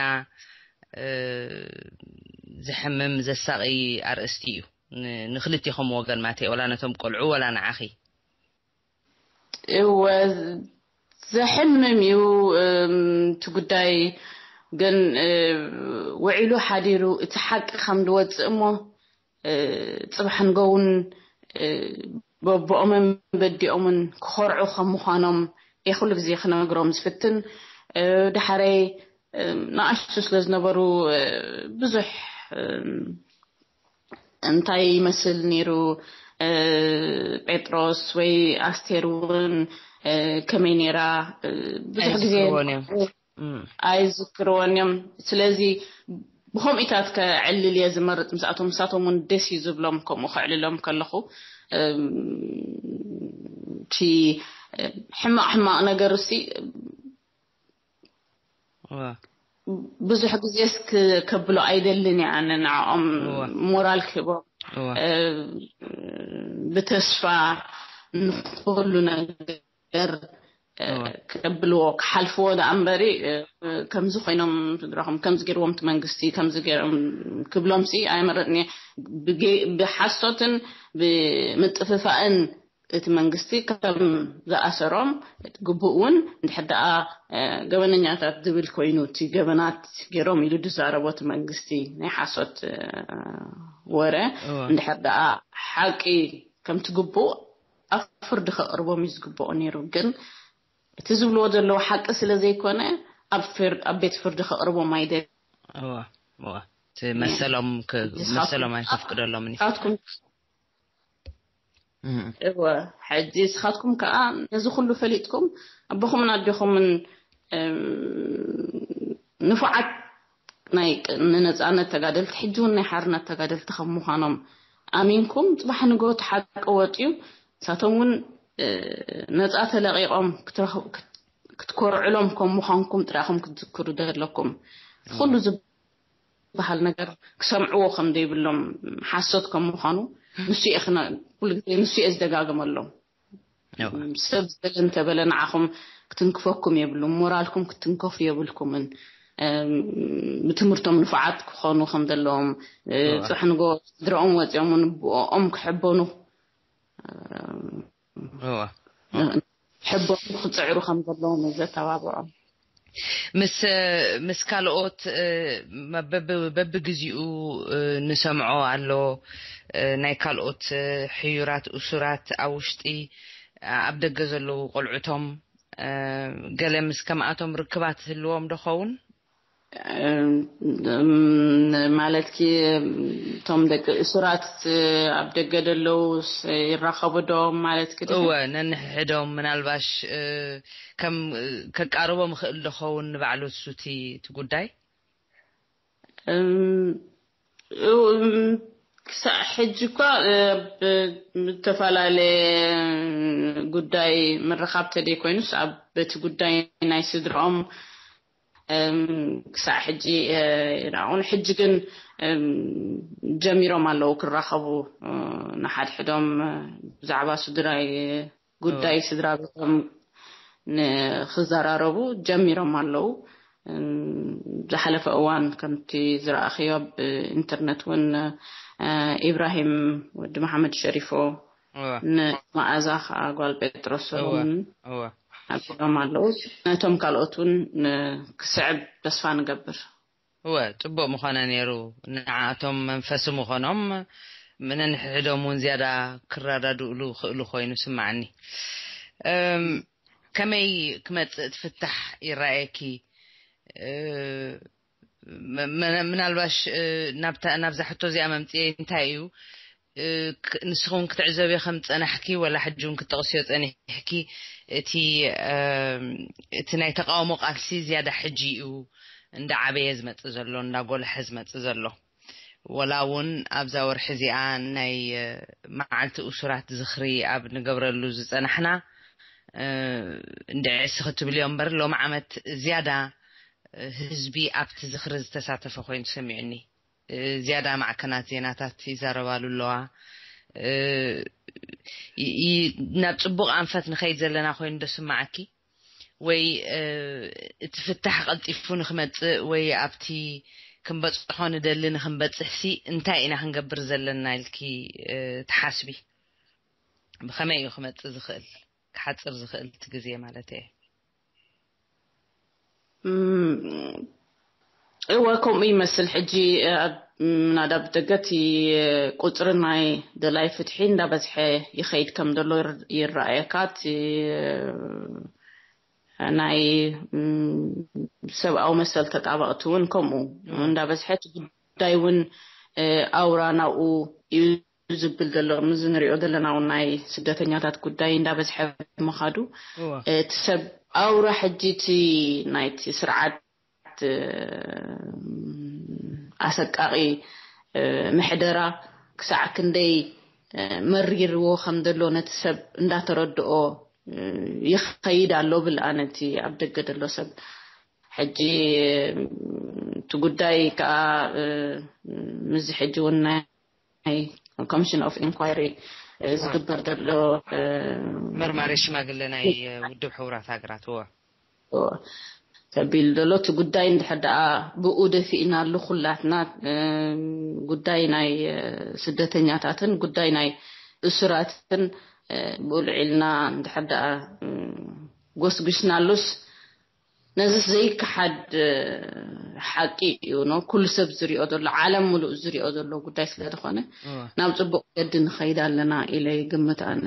ዝሕምም ዘሳቒ ኣርእስቲ እዩ ንክልቲኹም ወገን ማተ ወላ ነቶም ቆልዑ ወላ ንዓኺ? እወ ዘሕምም እዩ እቲ ጉዳይ። ግን ውዒሉ ሓዲሩ እቲ ሓቂ ከም ዝወፅእ እሞ ፅባሕ ንጎውን በቦኦምን በዲኦምን ክኾርዑ ከም ምዃኖም እየ ኩሉ ግዜ ክነግሮም ዝፍትን። ዳሕረይ ንኣሽቱ ስለ ዝነበሩ ብዙሕ እንታይ ይመስል ነይሩ ጴጥሮስ ወይ ኣስቴር እውን ከመይ ነይራ ብዙሕ ግዜ ኣይዝክርዎን እዮም። ስለዚ ብኸምኡታት ከዕልል እየ ዝመርጥ ምስኣቶም። ንሳቶም እውን ደስ እዩ ዝብሎም ከምኡ ከዕልሎም ከለኹ። እቲ ሕማቕ ሕማቕ ነገር ሲ ብዙሕ ግዜስ ከብሎ ኣይደልን እየ ኣነ ንዕኦም ሞራል ክህቦም ብተስፋ ንኩሉ ነገር ከብልዎ ክሓልፍዎ ደኣ እምበሪ ከምዚ ኮይኖም ስድራኹም ከምዚ ገይርዎም እቲ መንግስቲ ከምዚ ገይሮም ክብሎም ሲ ኣይመረጥን እየ። ብሓሶትን ብምጥፍፋእን እቲ መንግስቲ ከም ዝኣሰሮም ግቡእ እውን እንድሕር ደኣ ገበነኛታት ዝብል ኮይኑ እቲ ገበናት ገይሮም ኢሉ ዝዛረቦ እቲ መንግስቲ ናይ ሓሶት ወረ እንድሕር ደኣ ሓቂ ከምቲ ግቡእ ኣብ ፍርዲ ከቕርቦም እዩ ዝግብኦ ነይሩ። ግን እቲ ዝብልዎ ዘለዉ ሓቂ ስለ ዘይኮነ ኣብ ቤት ፍርዲ ከቕርቦም ኣይደልን። መሰሎም መሰሎም ኣይከፍቅደሎምን እዩ። እወ ሕጂ ንስኻትኩም ከዓ ነዚ ኩሉ ፈሊጥኩም ኣቦኹምን ኣዴኹምን ንፉዓት ናይ ንነፃነት ተጋደልቲ ሕጂ እውን ናይ ሓርነት ተጋደልቲ ከም ምዃኖም ኣሚንኩም ፅባሕ ንጎ እቲ ሓቂ ወፅዩ ንሳቶም እውን ነፃ ተለቂቖም ክትኮርዕሎም ከም ምዃንኩም ጥራኹም ክትዝክሩ ዘለኩም። ኩሉ ዝበሃል ነገር ክሰምዕዎ ከም ዘይብሎም ሓሶት ከም ምዃኑ ንሱ እየ ኩሉ ግዜ ንሱ እየ ዝደጋግመሎም። ሰብ ዝበለ እንተበለ ንዓኹም ክትንክፈኩም የብሉን፣ ሞራልኩም ክትንከፉ የብልኩምን። ብትምህርቶም ንፉዓት ክኾኑ ከም ዘለዎም ፅባሕ ንጎ ስድረኦም ወፂኦም ንቦኦም ክሕበኑ ሕቦም ክፅዕሩ ከም ዘለዎም እዩ ዘተባብዖም። ምስ ምስ ካልኦት በብግዚኡ ንሰምዖ ኣሎ። ናይ ካልኦት ሕዩራት እሱራት ኣብ ውሽጢ ኣብ ደገ ዘለዉ ቆልዑቶም ገለ ምስ ከምኣቶም ርክባት ህልዎም ዶ ኸውን? ማለትኪ እቶም ደቂ እሱራት ኣብ ደገ ደለዉ ይራኸቡ ዶ ማለትኪ? እወ፣ ነንሕድሕዶም ምናልባሽ ከም ከቃርቦም ይኽእል ዶ ኸውን ንባዕሉ እሱ እቲ ጉዳይ? ክሳዕ ሕጂ እኳ ብዝተፈላለየ ጉዳይ ምርኻብ ተደይ ኮይኑስ ኣብ በቲ ጉዳይ ናይ ስድራኦም ክሳዕ ሕጂ ይራውን ሕጂ ግን ጀሚሮም ኣለዉ ክራኸቡ ንሓድሕዶም ብዛዕባ ስድራይ ጉዳይ ስድራ ቤቶም ንክዘራረቡ ጀሚሮም ኣለዉ። ዝሓለፈ እዋን ከምቲ ዝረኣኽዮ ኣብ ኢንተርነት እውን ኢብራሂም ወዲ መሓመድ ሸሪፎ ንመኣዛ ከዓ ጓል ጴጥሮስ ሰሎሞንን ኣቢሎም ኣለዉ። ነቶም ካልኦት እውን ክስዕብ ተስፋ ንገብር። እወ፣ ጽቡቕ ምኾነ ነይሩ። ንዓኣቶም መንፈሲ ምኾኖም፣ ነንሕድሕዶም እውን ዝያዳ ክረዳድእሉ ክእሉ ኮይኑ ስምዓኒ። ከመይ ክመጽእ ትፍታሕ ይረኣየኪ? ምናልባሽ ናብዛ ሕቶ እዚኣ መምፅኤ እንታይ እዩ? ንስኹም ክትዕዘብዮ ከም ዝፀናሕኪ ወላ ሕጂ እውን ክትጠቕስዮ ፀኒሕኪ፣ እቲ እቲ ናይ ተቃውሞ ቃልሲ ዝያዳ ሕጂ እዩ እንዳዓበየ ዝመፅእ ዘሎ፣ እንዳጎልሐ ዝመፅእ ዘሎ። ወላ እውን ኣብዛ ወርሒ እዚኣ ናይ መዓልቲ እሱራት ዝኽሪ ኣብ ንገብረሉ ዝፀናሕና እንድዕሲ ክትብልዮ እምበር፣ ሎሚ ዓመት ዝያዳ ህዝቢ ኣብቲ ዝኽሪ ዝተሳተፈ ኮይኑ ሰሚዑኒ። ዝያዳ ማዕከናት ዜናታት ይዛረባሉ ኣለዋ። ናብ ፅቡቕ ኣንፈት ንኸይድ ዘለና ኮይኑ ዶ ስማዓኪ? ወይ እቲ ፍታሕ ቀልጢፉ ንክመፅእ ወይ ኣብቲ ክንበፅሖ ንደሊ ንክንበፅሕሲ እንታይ ኢና ክንገብር ዘለና ኢልኪ ትሓስቢ? ብኸመይ እዩ ክመፅእ ዝኽእል፣ ክሓፅር ዝኽእል እቲ ግዜ ማለት እየ? እወ፣ ከምኡ ይመስል። ሕጂ ምናዳ ብደገ እቲ ቁፅሪ ናይ ደላይ ፍትሒ እንዳበዝሐ ይኸይድ ከም ዘሎ ይረኣየካ። እቲ ናይ ሰብኣዊ መሰል ተጣበቕቲ እውን ከምኡ እንዳበዝሐ፣ እቲ ጉዳይ እውን ኣውራ ናብኡ እዩ ዝብል ዘሎ። እዚ ንሪኦ ዘለና እውን ናይ ስደተኛታት ጉዳይ እንዳበዝሐ ምኻዱ፣ እቲ ሰብ ኣውራ ሕጂ እቲ ናይቲ ስርዓት ኣሰቃቒ ምሕደራ ክሳዕ ክንደይ መሪርዎ ከም ዘሎ ነቲ ሰብ እንዳተረድኦ ይኸይድ ኣሎ ብል ኣነ። እቲ ኣብ ደገ ዘሎ ሰብ ሕጂ እቲ ጉዳይ ከዓ ምስዚ ሕጂ እውን ናይ ኮሚሽን ኦፍ ኢንኳይሪ ዝግበር ዘሎ መርማሪ ሽማግለ ናይ ውድብ ሕቡራት ሃገራት እወ ተቢሉ ዘሎ እቲ ጉዳይ እንድሕር ደኣ ብኡ ደፊእናሉ ኩላትና ጉዳይ ናይ ስደተኛታትን ጉዳይ ናይ እሱራትን ብኡ ልዒልና እንድሕር ደኣ ጎስጉስናሉስ ነዚ ዘይከሓድ ሓቂ እዩ ነው ኩሉ ሰብ ዝሪኦ ዘሎ ዓለም ሙሉእ ዝሪኦ ዘሎ ጉዳይ ስለ ዝኾነ ናብ ፅቡቅ ገዲ ንኸይድ ኣለና ኢለ ይግምት ኣነ።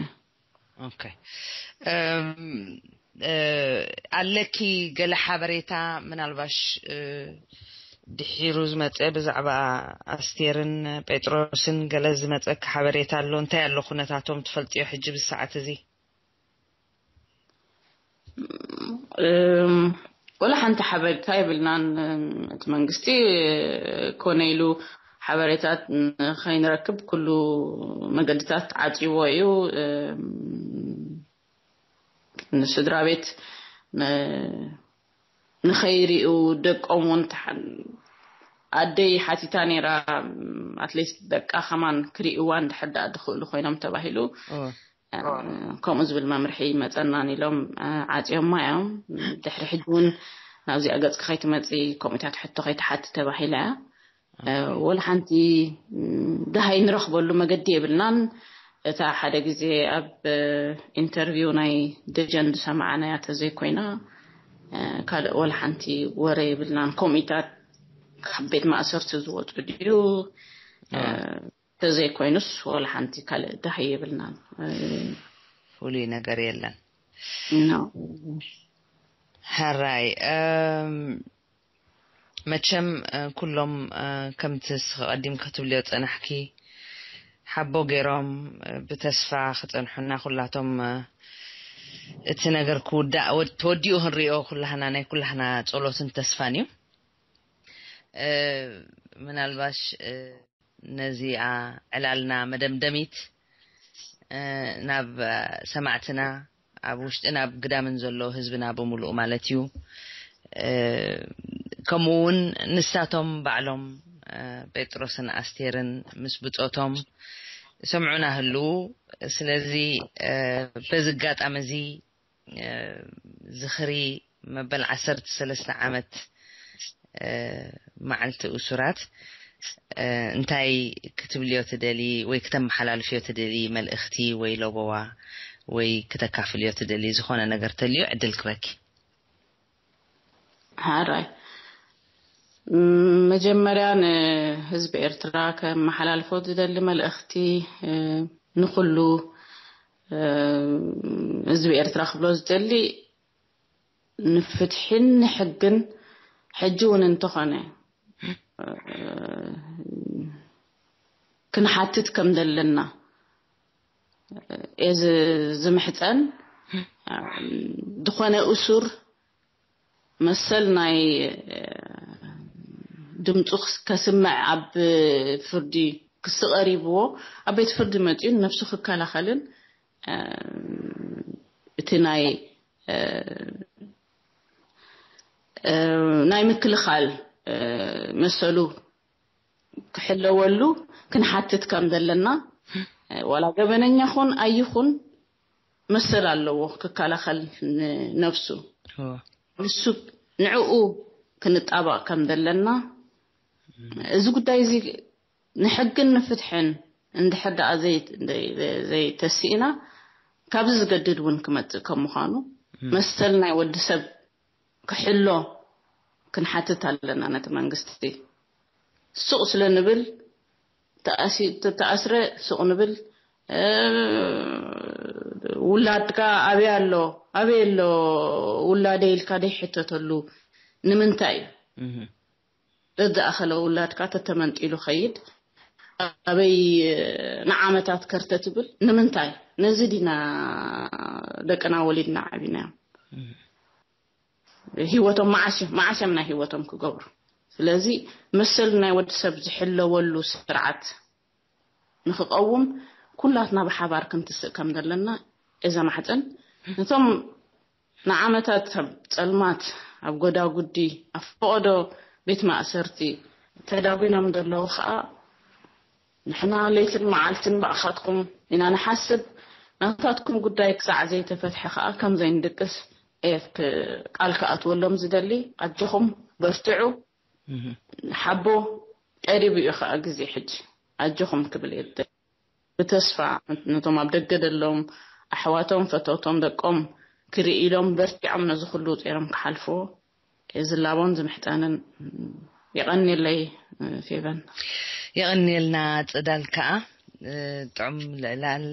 ኦኬ ኣለኪ ገለ ሓበሬታ ምናልባሽ ድሒሩ ዝመፀ ብዛዕባ ኣስቴርን ጴጥሮስን ገለ ዝመፀኪ ሓበሬታ ኣሎ? እንታይ ኣሎ ኩነታቶም ትፈልጥዮ ሕጂ ብሰዓት እዚ? ወላ ሓንቲ ሓበሬታ የብልናን። እቲ መንግስቲ ኮነ ኢሉ ሓበሬታት ከይንረክብ ኩሉ መገድታት ዓፂዎ እዩ። ንስድራ ቤት ንኸይሪኡ ደቆም እውን ኣደይ ሓቲታ ነይራ። ኣትሊስት ደቃ ከማን ክሪእዋ እንድሕር ደኣ ዝኽእሉ ኮይኖም ተባሂሉ ከምኡ ዝብል መምርሒ ይመፀናን ኢሎም ዓፅዮማ እዮም። ድሕሪ ሕጂ እውን ናብዚኣ ገፅኪ ከይትመፂ ከምኡታት ሕቶ ከይትሓቲ ተባሂላ እያ። ወላ ሓንቲ ደሃይ ንረኽበሉ መገዲ የብልናን። እታ ሓደ ግዜ ኣብ ኢንተርቪው ናይ ደጀን ዝሰማዓናያ ተዘይኮይና ካልእ ወላ ሓንቲ ወረ የብልናን። ከምኡታት ካብ ቤት ማእሰርቲ ዝወፁ ድዩ ተዘይኮይኑስ ወላ ሓንቲ ካልእ ደሃይ የብልናን። ፍሉይ ነገር የለን። No። ሕራይ መቸም ኩሎም ከምቲ ስኸ ቀዲም ክትብልዮ ጸናሕኪ ሓቦ ገይሮም ብተስፋ ክጸንሑና ኩላቶም እቲ ነገር ክውዳእ ተወዲኡ ክንሪኦ ኩላህና ናይ ኩላህና ጸሎትን ተስፋን እዩ። ምናልባሽ ነዚኣ ዕላልና መደምደሚት ናብ ሰማዕትና ኣብ ውሽጥን ኣብ ግዳምን ዘሎ ህዝብና ብምሉኡ ማለት እዩ። ከምኡ እውን ንሳቶም ባዕሎም ጴጥሮስን ኣስቴርን ምስ ብጾቶም ሰምዑና ህልዉ። ስለዚ በዚ ኣጋጣሚ እዚ ዝኽሪ መበል ዓሰርተ ሰለስተ ዓመት መዓልቲ እሱራት እንታይ ክትብልዮ ትደሊ ወይ ክተመሓላልፍዮ ትደሊ መልእኽቲ ወይ ለበዋ ወይ ክተካፍልዮ ትደሊ ዝኾነ ነገር ተልዩ ዕድል ክበኪ። ሓራይ መጀመርያ ንህዝቢ ኤርትራ ከመሓላልፎ ዝደሊ መልእኽቲ ንኩሉ ህዝቢ ኤርትራ ክብሎ ዝደሊ ንፍትሕን ንሕግን ሕጂ እውን እንተኾነ ክንሓትት ከም ዘለና እዚ ዝምሕፀን ዝኾነ እሱር መሰል ናይ ድምፁ ከስምዕ ኣብ ፍርዲ ክስቐሪብዎ ኣብ ቤት ፍርዲ መፂኡ ነብሱ ክከላኸልን እቲ ናይ ናይ ምክልኻል መሰሉ ክሕለወሉ ክንሓትት ከም ዘለና ዋላ ገበነኛ ኹን ኣይኹን መሰል ኣለዎ ክከላኸል ነብሱ ንሱ ንዕኡ ክንጣባቕ ከም ዘለና እዚ ጉዳይ እዚ ንሕግን ንፍትሕን እንድሕር ደኣ ዘይተስኢና ካብዚ ዝገድድ እውን ክመፅእ ከም ምዃኑ መሰል ናይ ወዲ ሰብ ክሕሎ ክንሓትት ኣለና ነቲ መንግስቲ ሱቕ ስለ ንብል ተኣስረ ሱቕ ንብል ውላድካ ኣበይ ኣሎ ኣበይ ኣሎ ውላደ ኢልካ ደይሕተተሉ ንምንታይ እዩ ዘዝኣኸለ ውላድካ ተተመንጢሉ ኸይድ ኣበይ ንዓመታት ከርተ ትብል ንምንታይ ነዚ ዲና ደቅና ወሊድና ዓቢናዮም ህይወቶም መዓስ እዮም መዓስ እዮም ናይ ህይወቶም ክገብሩ ስለዚ መሰል ናይ ወዲ ሰብ ዝሕለወሉ ስርዓት ንክቐውም ኩላትና ብሓባር ክንትስእ ከም ዘለና እዛ ማሕፀን ነቶም ንዓመታት ኣብ ፀልማት ኣብ ጎዳጉዲ ኣብ ፈቐዶ ቤት ማእሰርቲ ተዳጒኖም ዘለዉ ከዓ ንሕና ለይትን መዓልትን ብኣኻትኩም ኢና ንሓስብ ናታትኩም ጉዳይ ክሳዕ ዘይተፈትሐ ከዓ ከም ዘይንድቅስ እየ ቃል ክኣትወሎም ዝደሊ ኣጆኹም በርትዑ ሓቦ ቀሪቡ እዩ ከዓ ግዜ ሕጂ ኣጆኹም ክብል እየ ዝደሊ ብተስፋ ነቶም ኣብ ደገ ዘለዎም ኣሕዋቶም ፈተውቶም ደቆም ክርኢ ኢሎም በርቲዖም ነዚ ኩሉ ውፅሮም ክሓልፍዎ ዝላቦን ዝምሕፀንን የቐንየለይ ፌቨን። የቐንየልና ፅዳል ከዓ ጥዑም ልዕላል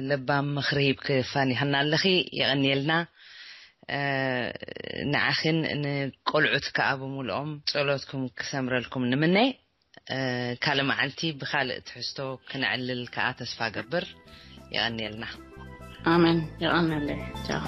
ለባም ምኽሪ ሂብኪ ፋኒኽና ኣለኺ። የቐንየልና። ንዓኺን ንቆልዑት ከዓ ብምልኦም ጸሎትኩም ክሰምረልኩም ንምነ። ካልእ መዓልቲ ብኻልእ ትሕዝቶ ክንዕልል ከዓ ተስፋ ገብር። የቐንየልና። ኣሜን። የቐንየለይ። ቻው።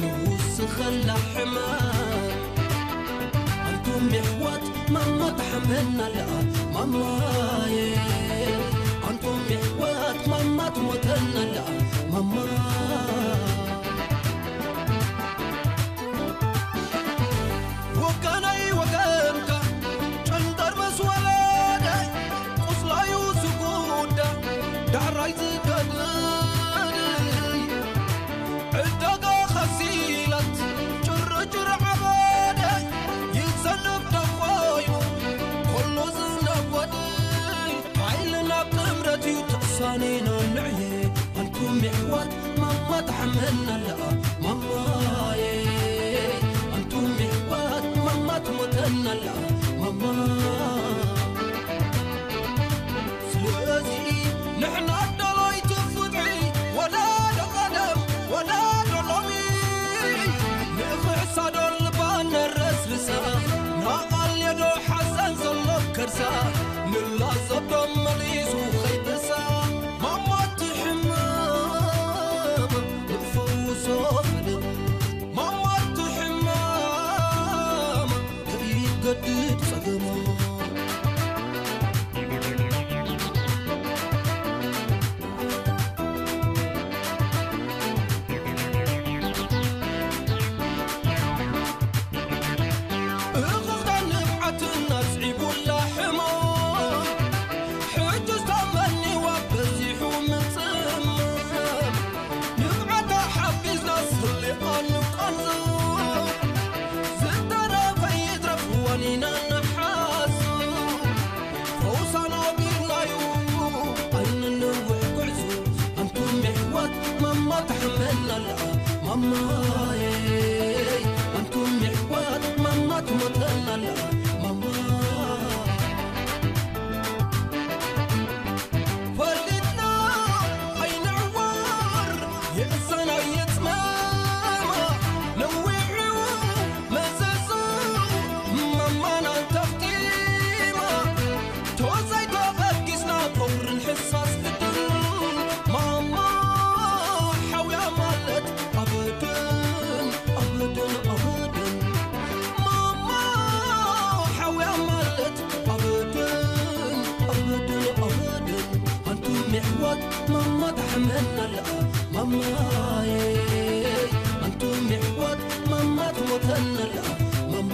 ንውስኸላ ሕማም ኣንቱም የሕዋት ማማ ትሓመና ኣለኣ ማማየ ኣንቱም የሕዋት ማማ ትሞተና ኣለኣ ማማ ወጋነይ ወገንካ ጨንጠር ምስ ወለደ ቁስላዩ ዝጉዳ ዳሕራይ ዝገድል ዕዳጋ ኸሲላት ጭርጭር ዓበደ ይዘንብ ደኾይኑ ኮሎ ዝነጎድ ሓይልና ጥምረት እዩ ተሳኒና ንዕየ ኣንቱም የሕዋት ማማ ትሓመና ኣለኣ ማማየ ኣንቱም የሕዋት ማማ ትሞተና ኣለኣ ማማ ስለዚ ንሕና ኣዳለይቲ ፍትሒ ወላዶ ቀደም ወላዶ ሎሚ ንኽሕሳዶ ልባ ነረስርሳ ናቓልየዶ ሓዘን ዘሎ ከርሳ ንላዘብ ዶ መሊሱ ኸይብሳ ማማቲ ሕማም ንፈውሶ ፍልም ማማቲ ሕማም ከይገድድ ጸገማ እኽኽታ ንብዓትና ስዒቡላ ሕማም ሕጂ ዝተመኒዋ በዚሑ ምጽማም ንብዓታ ሓፊዝና ስሊቓ ንቃንዞ ዝተረፈ ይትረፍ ዋኒና ንሓሱ ፈውሳና ቢልናዩ ኣይንንውሕ ጉዕዞ ኣንቱም የሕዋት ማማ ትሓመና ኣለኣ ማማየ ኣንቱም የሕዋት ማማ ትሞተና ኣለኣ ማማ ፈሊጥና ኣይንዕወር የእሰና የጽመማ ነዊዑ መዘዙ ማማና ተኽቲማ ተወዛይ ተበጊስና ቁርን ሕሳስ ግድን ማማ ሓውያ ማለት ኣበድን ኣበድን ኣበድን ማማ ሓውያ ማለት ኣበድን ኣበድን ኣበድን ኣንቱም የሕዋት ማማ ትሓመና ኣለኣ ማማየ ኣንቱም የሕዋት ማማ ትሞተና ኣለኣ ማማ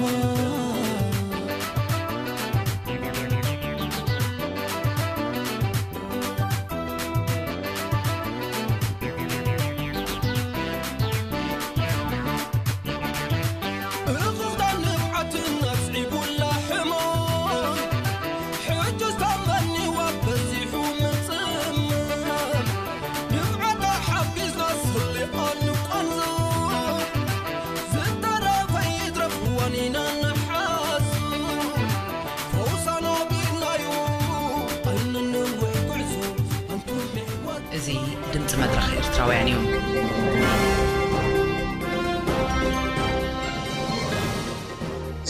እኽኽታ ንብዓትና ስዒቡላ ሕማም ሕጂ ዝተመኒዋ በዚሑ ምጽማም ንብዓታ ሓፊዝና ስሊቓ ንቋንዞ ዝተረፈ ይትረፍ ዋኒና ንሓሱ ፈውሳና ቢልናዩ ኣይንንውሕ ጉዕዞ ኣንቱም የሕዋት እዚ ድምፂ መድረኽ ኤርትራውያን እዩ።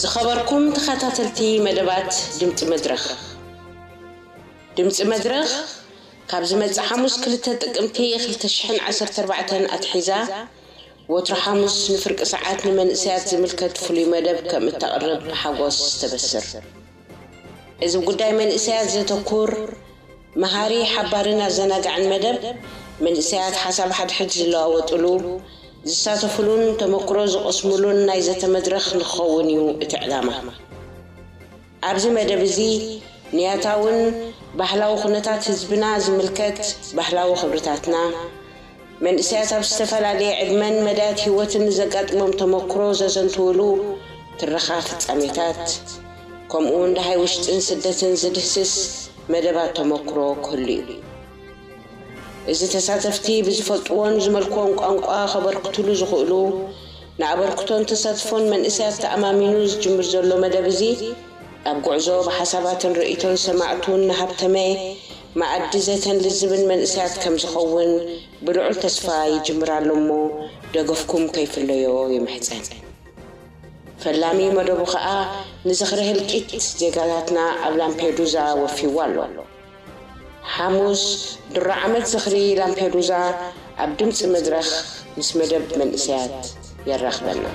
ዝኸበርኩም ተኸታተልቲ መደባት ድምፂ መድረኽ፣ ድምፂ መድረኽ ካብ ዝመፅእ ሓሙስ ክልተ ጥቅምቲ ክልተ ሽሕን ዓሰርተ ኣርባዕተን ኣትሒዛ ወትሩ ሓሙስ ንፍርቂ ሰዓት ንመንእሰያት ዝምልከት ፍሉይ መደብ ከም እተቕርብ ብሓጎስ ተበስር። እዚ ጉዳይ መንእሰያት ዘተኩር መሃሪ፣ ሓባርን ኣዘናጋዕን መደብ፣ መንእሰያት ሓሳብ ሓድሕድ ዝለዋወጥሉ፣ ዝሳተፍሉን ተመክሮ ዝቐስምሉን ናይ ዘተ መድረኽ ንክኸውን እዩ እቲ ዕላማ። ኣብዚ መደብ እዚ ንያታውን ባህላዊ ኩነታት ህዝብና ዝምልከት ባህላዊ ክብርታትና፣ መንእሰያት ኣብ ዝተፈላለየ ዕድመን መዳያት ህይወትን ንዘጋጥሞም ተመክሮ ዘዘንትውሉ ትረኻ ፍጻሜታት፣ ከምኡ እውን ደሃይ ውሽጥን ስደትን ዝድህስስ መደባት ተመክሮ ክህሉ እዩ። እዚ ተሳተፍቲ ብዝፈልጥዎን ዝመልክዎን ቋንቋ ከበርክትሉ ዝኽእሉ፣ ንኣበርክቶን ተሳትፎን መንእሰያት ተኣማሚኑ ዝጅምር ዘሎ መደብ እዚ፣ ኣብ ጉዕዞ ብሓሳባትን ርእይቶን ሰማዕቱን ንሃብተመ መኣዲ ዘተን ልዝብን መንእሰያት ከም ዝኸውን ብልዑል ተስፋ ይጅምር ኣሎ እሞ፣ ደገፍኩም ከይፍለዮ ይምሕጸን። ፈላሚ መደቡ ኸኣ ንዝኽሪ ህልቂት ዜጋታትና ኣብ ላምፔዱዛ ወፊይዎ ኣሎ። ሓሙስ ድሮ ዓመት ዝኽሪ ላምፔዱዛ ኣብ ድምፂ መድረኽ ምስ መደብ መንእሰያት የራኽበና።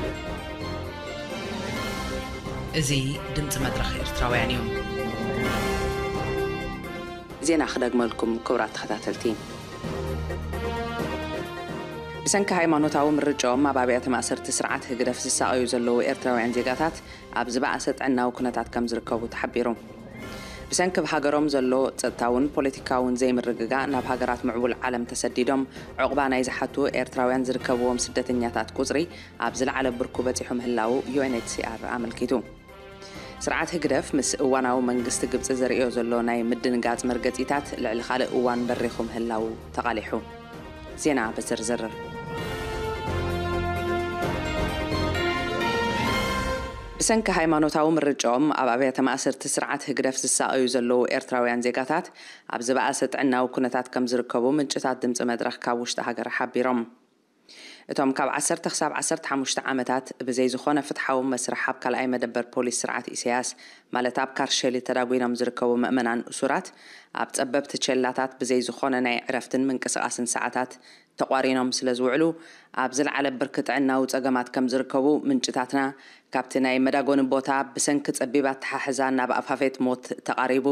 እዚ ድምፂ መድረኽ ኤርትራውያን እዩ። ዜና ክደግመልኩም ክቡራት ተኸታተልቲ። ብሰንኪ ሃይማኖታዊ ምርጫኦም ኣብ ኣብያተ ማእሰርቲ ስርዓት ህግደፍ ዝሳቐዩ ዘለዉ ኤርትራውያን ዜጋታት ኣብ ዝበኣሰ ጥዕናዊ ኩነታት ከም ዝርከቡ ተሓቢሩ። ብሰንኪ ኣብ ሃገሮም ዘሎ ጸጥታውን ፖለቲካውን ዘይምርግጋእ ናብ ሃገራት ምዕቡል ዓለም ተሰዲዶም ዑቕባ ናይ ዝሓቱ ኤርትራውያን ዝርከብዎም ስደተኛታት ቁጽሪ ኣብ ዝለዓለ ብርኩ በጺሑ ምህላዉ ዩ ኤን ኤች ሲ ኣር ኣመልኪቱ። ስርዓት ህግደፍ ምስ እዋናዊ መንግስቲ ግብጺ ዘርእዮ ዘሎ ናይ ምድንጋጽ መርገጺታት ልዕሊ ካልእ እዋን በሪኹ ምህላዉ ተቓሊሑ። ዜና ብዝርዝር። ብሰንኪ ሃይማኖታዊ ምርጫኦም ኣብ ኣብያተ ማእሰርቲ ስርዓት ህግደፍ ዝሳቐዩ ዘለዉ ኤርትራውያን ዜጋታት ኣብ ዝበኣሰ ጥዕናዊ ኩነታት ከም ዝርከቡ ምንጭታት ድምፂ መድረኽ ካብ ውሽጢ ሃገር ሓቢሮም። እቶም ካብ ዓሰርተ ክሳብ ዓሰርተ ሓሙሽተ ዓመታት ብዘይ ዝኾነ ፍትሓዊ መስርሕ ኣብ ካልኣይ መደበር ፖሊስ ስርዓት ኢሳያስ ማለት ኣብ ካርሸሊ ተዳጒኖም ዝርከቡ ምእመናን እሱራት ኣብ ጸበብቲ ቸላታት ብዘይ ዝኾነ ናይ ዕረፍትን ምንቅስቓስን ሰዓታት ተቋሪኖም ስለ ዝውዕሉ ኣብ ዝለዓለ ብርኪ ጥዕናዊ ጸገማት ከም ዝርከቡ ምንጭታትና ካብቲ ናይ መዳጎኒ ቦታ ብሰንኪ ጸቢብ ኣተሓሕዛ ናብ ኣፋፌት ሞት ተቓሪቡ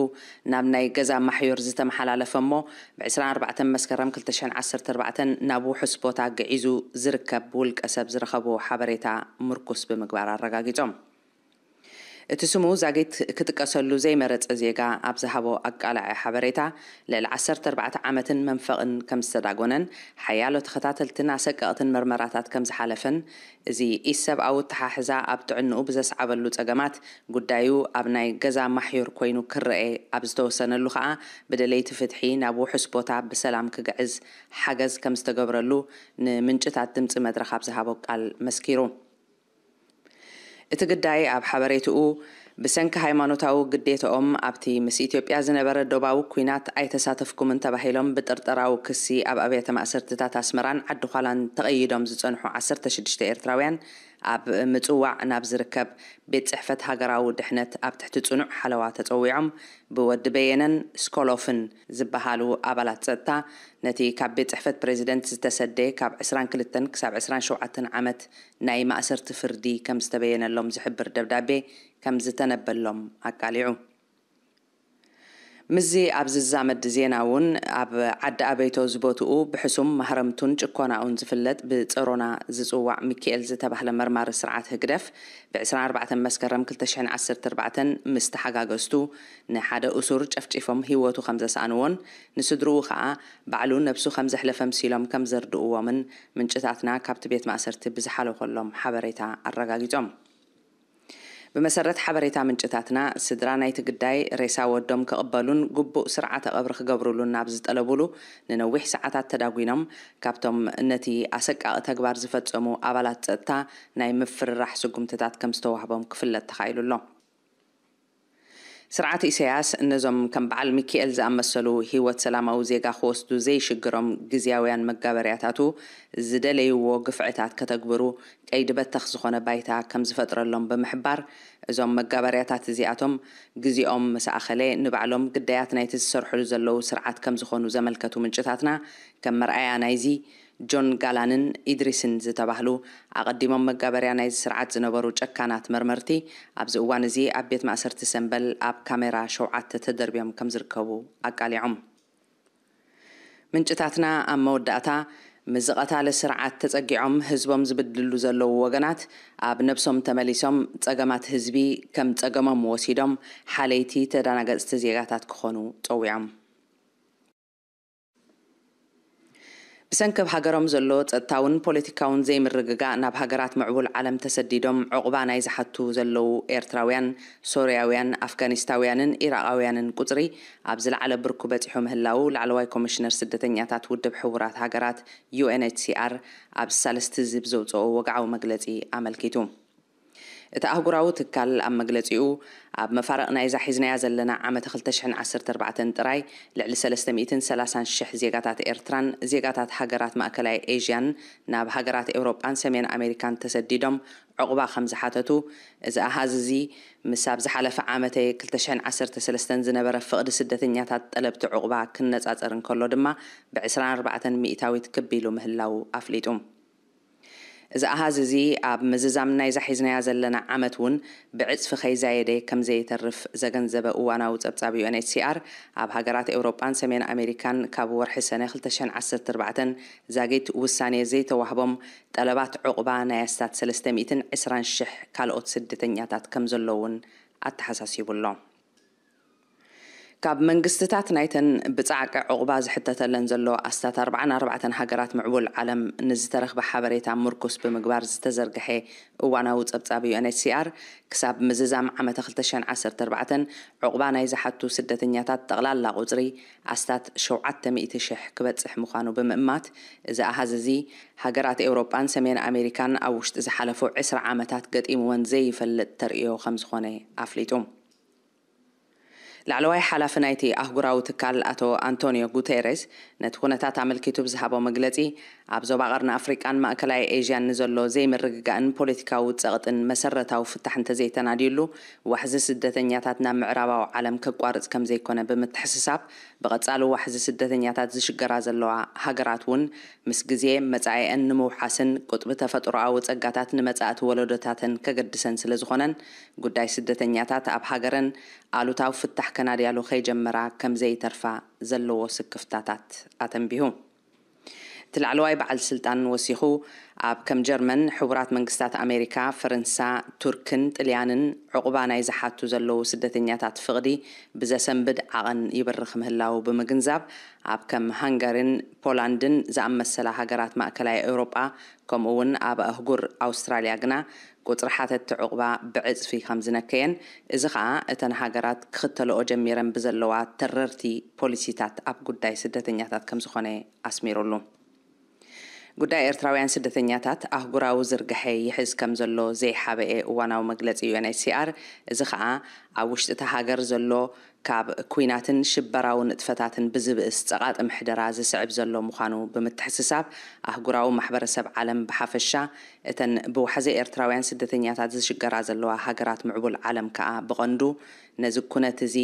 ናብ ናይ ገዛ ማሕዩር ዝተመሓላለፈ እሞ ብ ዕስራን ኣርባዕተን መስከረም ክልተ ሽሕን ዓሰርተ ኣርባዕተን ናብ ውሑስ ቦታ ግዒዙ ዝርከብ ውልቀ ሰብ ዝረኸብዎ ሓበሬታ ምርኩስ ብምግባር ኣረጋጊጾም። እቲ ስሙ ዛጊት ክጥቀሰሉ ዘይመረጸ ዜጋ ኣብ ዝሃቦ ኣቃላዒ ሓበሬታ ልዕሊ ዓሰርተ ኣርባዕተ ዓመትን መንፈቕን ከም ዝተዳጎነን ሓያሎ ተኸታተልትን ኣሰቀቕትን መርመራታት ከም ዝሓለፈን እዚ ኢሰብኣዊ ኣተሓሕዛ ኣብ ጥዕንኡ ብዘስዓበሉ ጸገማት ጉዳዩ ኣብ ናይ ገዛ ማሕዩር ኮይኑ ክረኤ ኣብ ዝተወሰነሉ ከኣ ብደለይቲ ፍትሒ ናብ ውሑስ ቦታ ብሰላም ክግዕዝ ሓገዝ ከም ዝተገብረሉ ንምንጭታት ድምጺ መድረኽ ኣብ ዝሃቦ ቃል መስኪሩ። እቲ ግዳይ ኣብ ሓበሬትኡ ብሰንኪ ሃይማኖታዊ ግዴትኦም ኣብቲ ምስ ኢትዮጵያ ዝነበረ ዶባዊ ኲናት ኣይተሳተፍኩምን ተባሂሎም ብጥርጠራዊ ክሲ ኣብ ኣብያተ ማእሰርትታት ኣስመራን ዓዲ ዃላን ተቐይዶም ዝጸንሑ ዓሰርተ ሽዱሽተ ኤርትራውያን ኣብ ምጽዋዕ ናብ ዝርከብ ቤት ጽሕፈት ሃገራዊ ድሕነት ኣብ ትሕቲ ጽኑዕ ሓለዋ ተጸዊዖም ብወዲ በየነን ስኮሎፍን ዝበሃሉ ኣባላት ጸጥታ ነቲ ካብ ቤት ጽሕፈት ፕሬዚደንት ዝተሰደ ካብ ዕስራን ክልተን ክሳብ ዕስራን ሸውዓተን ዓመት ናይ ማእሰርቲ ፍርዲ ከም ዝተበየነሎም ዝሕብር ደብዳቤ ከም ዝተነበሎም ኣቃሊዑ። ምስዚ ኣብ ዝዛመድ ዜና እውን ኣብ ዓዲ ኣበይቶ ዝቦትኡ ብሕሱም ማህረምቱን ጭኮናኡን ዝፍለጥ ብፀሮና ዝፅዋዕ ሚካኤል ዝተባህለ መርማሪ ስርዓት ህግደፍ ብ ዕስራን ኣርባዕተን መስከረም ክልተ ሽሕን ዓሰርተ ኣርባዕተን ምስ ተሓጋገዝቱ ንሓደ እሱር ጨፍጪፎም ህይወቱ ከም ዘስኣንዎን ንስድርኡ ከዓ ባዕሉ ነብሱ ከም ዘሕለፈ ምሲሎም ከም ዘርድእዎምን ምንጭታትና ካብቲ ቤት ማእሰርቲ ብዝሓለፈሎም ሓበሬታ ኣረጋጊጾም። ብመሰረት ሓበሬታ ምንጭታትና ስድራ ናይቲ ግዳይ ሬሳ ወዶም ክቕበሉን ግቡእ ስርዓተ ቀብሪ ክገብሩሉን ናብ ዝጠለቡሉ ንነዊሕ ሰዓታት ተዳጒኖም ካብቶም ነቲ ኣሰቃቒ ተግባር ዝፈጸሙ ኣባላት ጸጥታ ናይ ምፍርራሕ ስጉምትታት ከም ዝተዋህቦም ክፍለጥ ተኻኢሉ ኣሎ። ስርዓት ኢሳያስ ነዞም ከም በዓል ሚካኤል ዝኣመሰሉ ህይወት ሰላማዊ ዜጋ ክወስዱ ዘይሽግሮም ግዝያውያን መጋበርያታቱ ዝደለይዎ ግፍዕታት ከተግብሩ ቀይዲ በተኽ ዝኾነ ባይታ ከም ዝፈጥረሎም ብምሕባር እዞም መጋበርያታት እዚኣቶም ግዜኦም ምስ ኣኸለ ንባዕሎም ግዳያት ናይቲ ዝሰርሕሉ ዘለዉ ስርዓት ከም ዝኾኑ ዘመልከቱ ምንጭታትና ከም መርኣያ ናይዚ ጆን ጋላንን ኢድሪስን ዝተባህሉ ኣቐዲሞም መጋበርያ ናይዚ ስርዓት ዝነበሩ ጨካናት መርመርቲ ኣብዚ እዋን እዚ ኣብ ቤት ማእሰርቲ ሰምበል ኣብ ካሜራ ሸውዓተ ተደርብዮም ከም ዝርከቡ ኣቃሊዖም። ምንጭታትና ኣብ መወዳእታ ምስ ዝቐታሊ ስርዓት ተጸጊዖም ህዝቦም ዝብድሉ ዘለዉ ወገናት ኣብ ነብሶም ተመሊሶም ጸገማት ህዝቢ ከም ጸገሞም ወሲዶም ሓለይቲ ተዳናገጽቲ ዜጋታት ክኾኑ ጸዊዖም። ብሰንኪ ኣብ ሃገሮም ዘሎ ጸጥታውን ፖለቲካውን ዘይምርግጋእ ናብ ሃገራት ምዕቡል ዓለም ተሰዲዶም ዑቕባ ናይ ዝሓቱ ዘለዉ ኤርትራውያን፣ ሶርያውያን፣ ኣፍጋኒስታውያንን ኢራቓውያንን ቁጽሪ ኣብ ዝለዓለ ብርኩ በጺሑ ምህላዉ ላዕለዋይ ኮሚሽነር ስደተኛታት ውድብ ሕቡራት ሃገራት ዩ ኤን ኤች ሲ ኣር ኣብ ሳልስቲ እዚ ብዘውጽኦ ወግዓዊ መግለጺ ኣመልኪቱ። እቲ ኣህጉራዊ ትካል ኣብ መግለጺኡ ኣብ መፋርቕ ናይዛ ሒዝናያ ዘለና ዓመተ ክልተ ሽሕን ዓሰርተ ኣርባዕተን ጥራይ ልዕሊ ሰለስተ ሚእትን ሰላሳን ሽሕ ዜጋታት ኤርትራን ዜጋታት ሃገራት ማእከላይ ኤዥያን ናብ ሃገራት ኤውሮጳን ሰሜን ኣሜሪካን ተሰዲዶም ዕቑባ ከም ዝሓተቱ፣ እዚ ኣሃዝ እዚ ምስ ኣብ ዝሓለፈ ዓመተ ክልተ ሽሕን ዓሰርተ ሰለስተን ዝነበረ ፍቕዲ ስደተኛታት ጠለብቲ ዕቑባ ክነጻጸር እንከሎ ድማ ብ ዕስራን ኣርባዕተን ሚእታዊት ክብ ኢሉ ምህላዉ ኣፍሊጡ። እዚ ኣሃዝ እዚ ኣብ ምዝዛም ናይዛ ሒዝናያ ዘለና ዓመት እውን ብዕጽፊ ከይዛየደ ከም ዘይተርፍ ዘገንዘበ እዋናዊ ጸብጻብ ዩ ኤን ኤች ሲ ኣር፣ ኣብ ሃገራት ኤውሮጳን ሰሜን ኣሜሪካን ካብ ወርሒ ሰነ ክልተ ሽሕን ዓሰርተ ኣርባዕተን ዛጊት ውሳኔ ዘይተዋህቦም ጠለባት ዕቑባ ናይ ኣስታት ሰለስተ ሚእትን ዕስራን ሽሕ ካልኦት ስደተኛታት ከም ዘለዉ እውን ኣተሓሳሲቡ ኣሎ። ካብ መንግስትታት ናይተን ብጻዕቂ ዕቑባ ዝሕተተለን ዘሎ ኣስታት ኣርባዓን ኣርባዕተን ሃገራት ምዕቡል ዓለም ንዝተረኽበ ሓበሬታ ምርኩስ ብምግባር ዝተዘርግሐ እዋናዊ ጸብጻብ ዩ ኤን ኤች ሲ ኣር፣ ክሳብ ምዝዛም ዓመተ ክልተ ሽሕን ዓሰርተ ኣርባዕተን ዕቑባ ናይ ዝሓቱ ስደተኛታት ጠቕላላ ቁጽሪ ኣስታት ሸውዓተ ሚእቲ ሽሕ ክበጽሕ ምዃኑ ብምእማት፣ እዚ ኣሃዝ እዚ ሃገራት ኤውሮጳን ሰሜን ኣሜሪካን ኣብ ውሽጢ ዝሓለፉ ዕስራ ዓመታት ገጢምወን ዘይፈልጥ ተርእዮ ከም ዝኾነ ኣፍሊጡ። ላዕለዋይ ሓላፊ ናይቲ ኣህጉራዊ ትካል ኣቶ ኣንቶኒዮ ጉቴሬስ ነቲ ኩነታት ኣመልኪቱ ብዝሃቦ መግለጺ፣ ኣብ ዞባ ቀርኒ ኣፍሪቃን ማእከላይ ኤዥያን ንዘሎ ዘይምርግጋእን ፖለቲካዊ ጸቕጥን መሰረታዊ ፍታሕ እንተዘይተናድዩሉ፣ ዋሕዚ ስደተኛታት ናብ ምዕራባዊ ዓለም ከቋርጽ ከም ዘይኮነ ብምትሕስሳብ፣ ብቐጻሊ ዋሕዚ ስደተኛታት ዝሽገራ ዘለዋ ሃገራት እውን ምስ ግዜ መጻኢአን ንምውሓስን ቁጥቢ ተፈጥሮኣዊ ጸጋታት ንመጻእቲ ወለዶታተን ከገድሰን ስለ ዝኾነን፣ ጉዳይ ስደተኛታት ኣብ ሃገረን ኣሉታዊ ፍታሕ ከናድያሉ ከይጀመራ ከም ዘይተርፋ ዘለዎ ስክፍታታት ኣተንቢሁ። እቲ ላዕለዋይ በዓል ስልጣን ወሲኹ፣ ኣብ ከም ጀርመን፣ ሕቡራት መንግስታት ኣሜሪካ፣ ፈረንሳ፣ ቱርክን ጥልያንን ዕቑባ ናይ ዝሓቱ ዘለዉ ስደተኛታት ፍቕዲ ብዘሰንብድ ዓቐን ይበርኽ ምህላዉ ብምግንዛብ፣ ኣብ ከም ሃንጋሪን ፖላንድን ዝኣመሰላ ሃገራት ማእከላይ ኤውሮጳ፣ ከምኡ እውን ኣብ ኣህጉር ኣውስትራልያ ግና ቁጽሪ ሓተትቲ ዕቑባ ብዕጽፊ ከም ዝነከየን፣ እዚ ኸኣ እተን ሃገራት ክኽተልኦ ጀሚረን ብዘለዋ ተረርቲ ፖሊሲታት ኣብ ጉዳይ ስደተኛታት ከም ዝኾነ ኣስሚሩሉ። ጉዳይ ኤርትራውያን ስደተኛታት ኣህጉራዊ ዝርግሐ ይሕዝ ከም ዘሎ ዘይሓበኤ እዋናዊ መግለጺ ዩ ኤን ኤች ሲ ኣር፣ እዚ ኸኣ ኣብ ውሽጢ እታ ሃገር ዘሎ ካብ ኲናትን ሽበራዊ ንጥፈታትን ብዝብእስ ጸቓጢ ምሕደራ ዝስዕብ ዘሎ ምዃኑ ብምትሕስሳብ፣ ኣህጉራዊ ማሕበረሰብ ዓለም ብሓፈሻ፣ እተን ብዋሕዚ ኤርትራውያን ስደተኛታት ዝሽገራ ዘለዋ ሃገራት ምዕቡል ዓለም ከኣ ብቐንዱ ነዚ ኩነት እዚ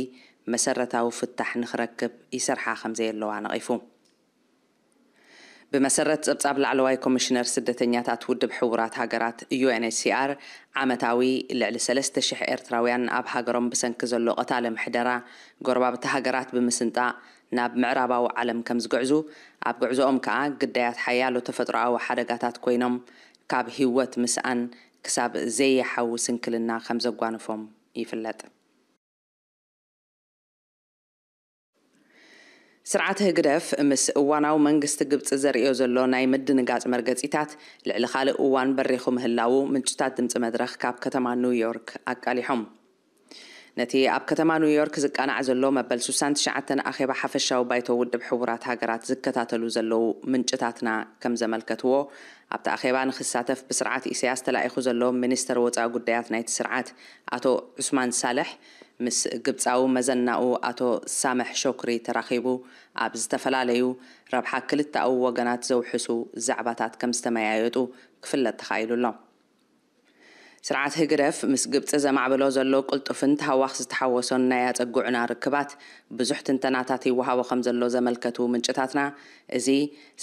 መሰረታዊ ፍታሕ ንኽረክብ ይሰርሓ ከም ዘየለዋ ነቒፉ። ብመሰረት ጸብጻብ ላዕለዋይ ኮሚሽነር ስደተኛታት ውድብ ሕቡራት ሃገራት ዩ ኤን ኤች ሲ ኣር፣ ዓመታዊ ልዕሊ ሰለስተ ሽሕ ኤርትራውያን ኣብ ሃገሮም ብሰንኪ ዘሎ ቀታሊ ምሕደራ ጎረባብቲ ሃገራት ብምስንጣቕ ናብ ምዕራባዊ ዓለም ከም ዝግዕዙ፣ ኣብ ጉዕዞኦም ከኣ ግዳያት ሓያሎ ተፈጥሮኣዊ ሓደጋታት ኮይኖም ካብ ህይወት ምስኣን ክሳብ ዘይሓዊ ስንክልና ከም ዘጓንፎም ይፍለጥ። ስርዓት ህግደፍ ምስ እዋናዊ መንግስቲ ግብጺ ዘርእዮ ዘሎ ናይ ምድንጋጽ መርገጺታት ልዕሊ ካልእ እዋን በሪኹ ምህላዉ ምንጭታት ድምጺ መድረኽ ካብ ከተማ ኒውዮርክ ኣቃሊሖም። ነቲ ኣብ ከተማ ኒውዮርክ ዝቃናዕ ዘሎ መበል ስሳን ትሽዓተን ኣኼባ ሓፈሻዊ ባይቶ ውድብ ሕቡራት ሃገራት ዝከታተሉ ዘለዉ ምንጭታትና ከም ዘመልከትዎ፣ ኣብቲ ኣኼባ ንኽሳተፍ ብስርዓት ኢሳያስ ተላኢኹ ዘሎ ሚኒስተር ወጻኢ ጉዳያት ናይቲ ስርዓት ኣቶ ዑስማን ሳልሕ፣ ምስ ግብጻዊ መዘናኡ ኣቶ ሳምሕ ሾክሪ ተራኺቡ ኣብ ዝተፈላለዩ ረብሓ ክልተኣዊ ወገናት ዘውሕሱ ዛዕባታት ከም ዝተመያየጡ ክፍለጥ ተኻኢሉ ኣሎ። ስርዓት ህግደፍ ምስ ግብጺ ዘማዕበሎ ዘሎ ቅልጡፍን ተሃዋኽ ዝተሓወሶን ናይ ኣጸግዑና ርክባት ብዙሕ ትንተናታት ይወሃቦ ከም ዘሎ ዘመልከቱ ምንጭታትና፣ እዚ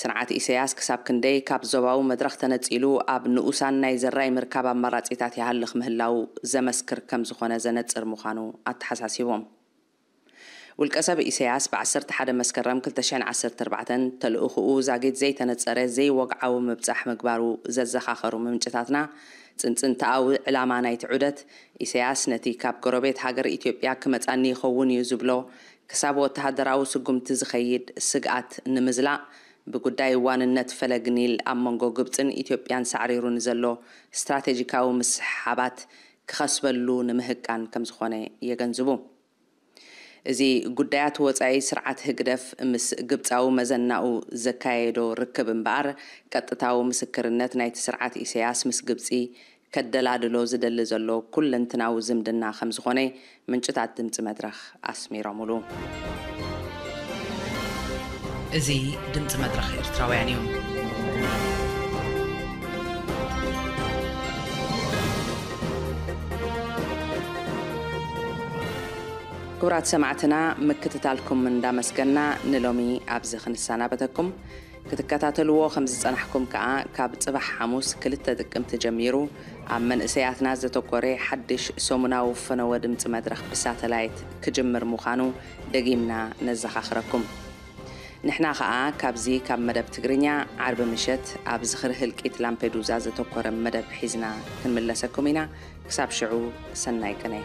ስርዓት ኢሳያስ ክሳብ ክንደይ ካብ ዞባዊ መድረኽ ተነጺሉ ኣብ ንኡሳን ናይ ዘራይ ምርካብ ኣማራጺታት ይሃልኽ ምህላዉ ዘመስክር ከም ዝኾነ ዘነጽር ምዃኑ ኣተሓሳሲቦም። ውልቀሰብ ኢሳያስ ብ ዓሰርተ ሓደ መስከረም ክልተ ሽሕን ዓሰርተ ኣርባዕተን ተልእኹኡ ዛጊት ዘይተነጸረ ዘይወግዓዊ ምብጻሕ ምግባሩ ዘዘኻኸሩ ምንጭታትና፣ ጽንጽንተኣዊ ዕላማ ናይቲ ዑደት፣ ኢሳያስ ነቲ ካብ ጎረቤት ሃገር ኢትዮጵያ ክመጻኒ ይኸውን እዩ ዝብሎ ክሳብ ወተሃደራዊ ስጉምቲ ዝኸይድ ስግኣት ንምዝላቕ፣ ብጉዳይ ዋንነት ፈለግ ኒል ኣብ መንጎ ግብጽን ኢትዮጵያን ሳዕሪሩ ንዘሎ ስትራቴጂካዊ ምስሕሓባት ክኸስበሉ ንምህቃን ከም ዝኾነ የገንዝቡ። እዚ ጉዳያት ወጻኢ ስርዓት ህግደፍ ምስ ግብጻዊ መዘናኡ ዘካየዶ ርክብ እምበኣር፣ ቀጥታዊ ምስክርነት ናይቲ ስርዓት ኢሳያስ ምስ ግብጺ ከደላድሎ ዝደሊ ዘሎ ኩለንትናዊ ዝምድና ከም ዝኾነ ምንጭታት ድምጺ መድረኽ ኣስሚሮምሉ። እዚ ድምጺ መድረኽ ኤርትራውያን እዩ። ክቡራት ሰማዕትና፣ ምክትታልኩም እንዳመስገና ንሎሚ ኣብዚ ክንሰናበተኩም። ክትከታተልዎ ከም ዝጸናሕኩም ከኣ፣ ካብ ጽባሕ ሓሙስ ክልተ ጥቅምቲ ጀሚሩ ኣብ መንእሰያትና ዘተኮረ ሓድሽ ሰሙናዊ ፈነወ ድምጺ መድረኽ ብሳተላይት ክጅምር ምዃኑ ደጊምና ነዘኻኽረኩም። ንሕና ከኣ ካብዚ ካብ መደብ ትግርኛ ዓርቢ ምሸት ኣብ ዝኽሪ ህልቂት ላምፔዱዛ ዘተኮረ መደብ ሒዝና ክንምለሰኩም ኢና። ክሳብ ሽዑ ሰናይ ቅነ።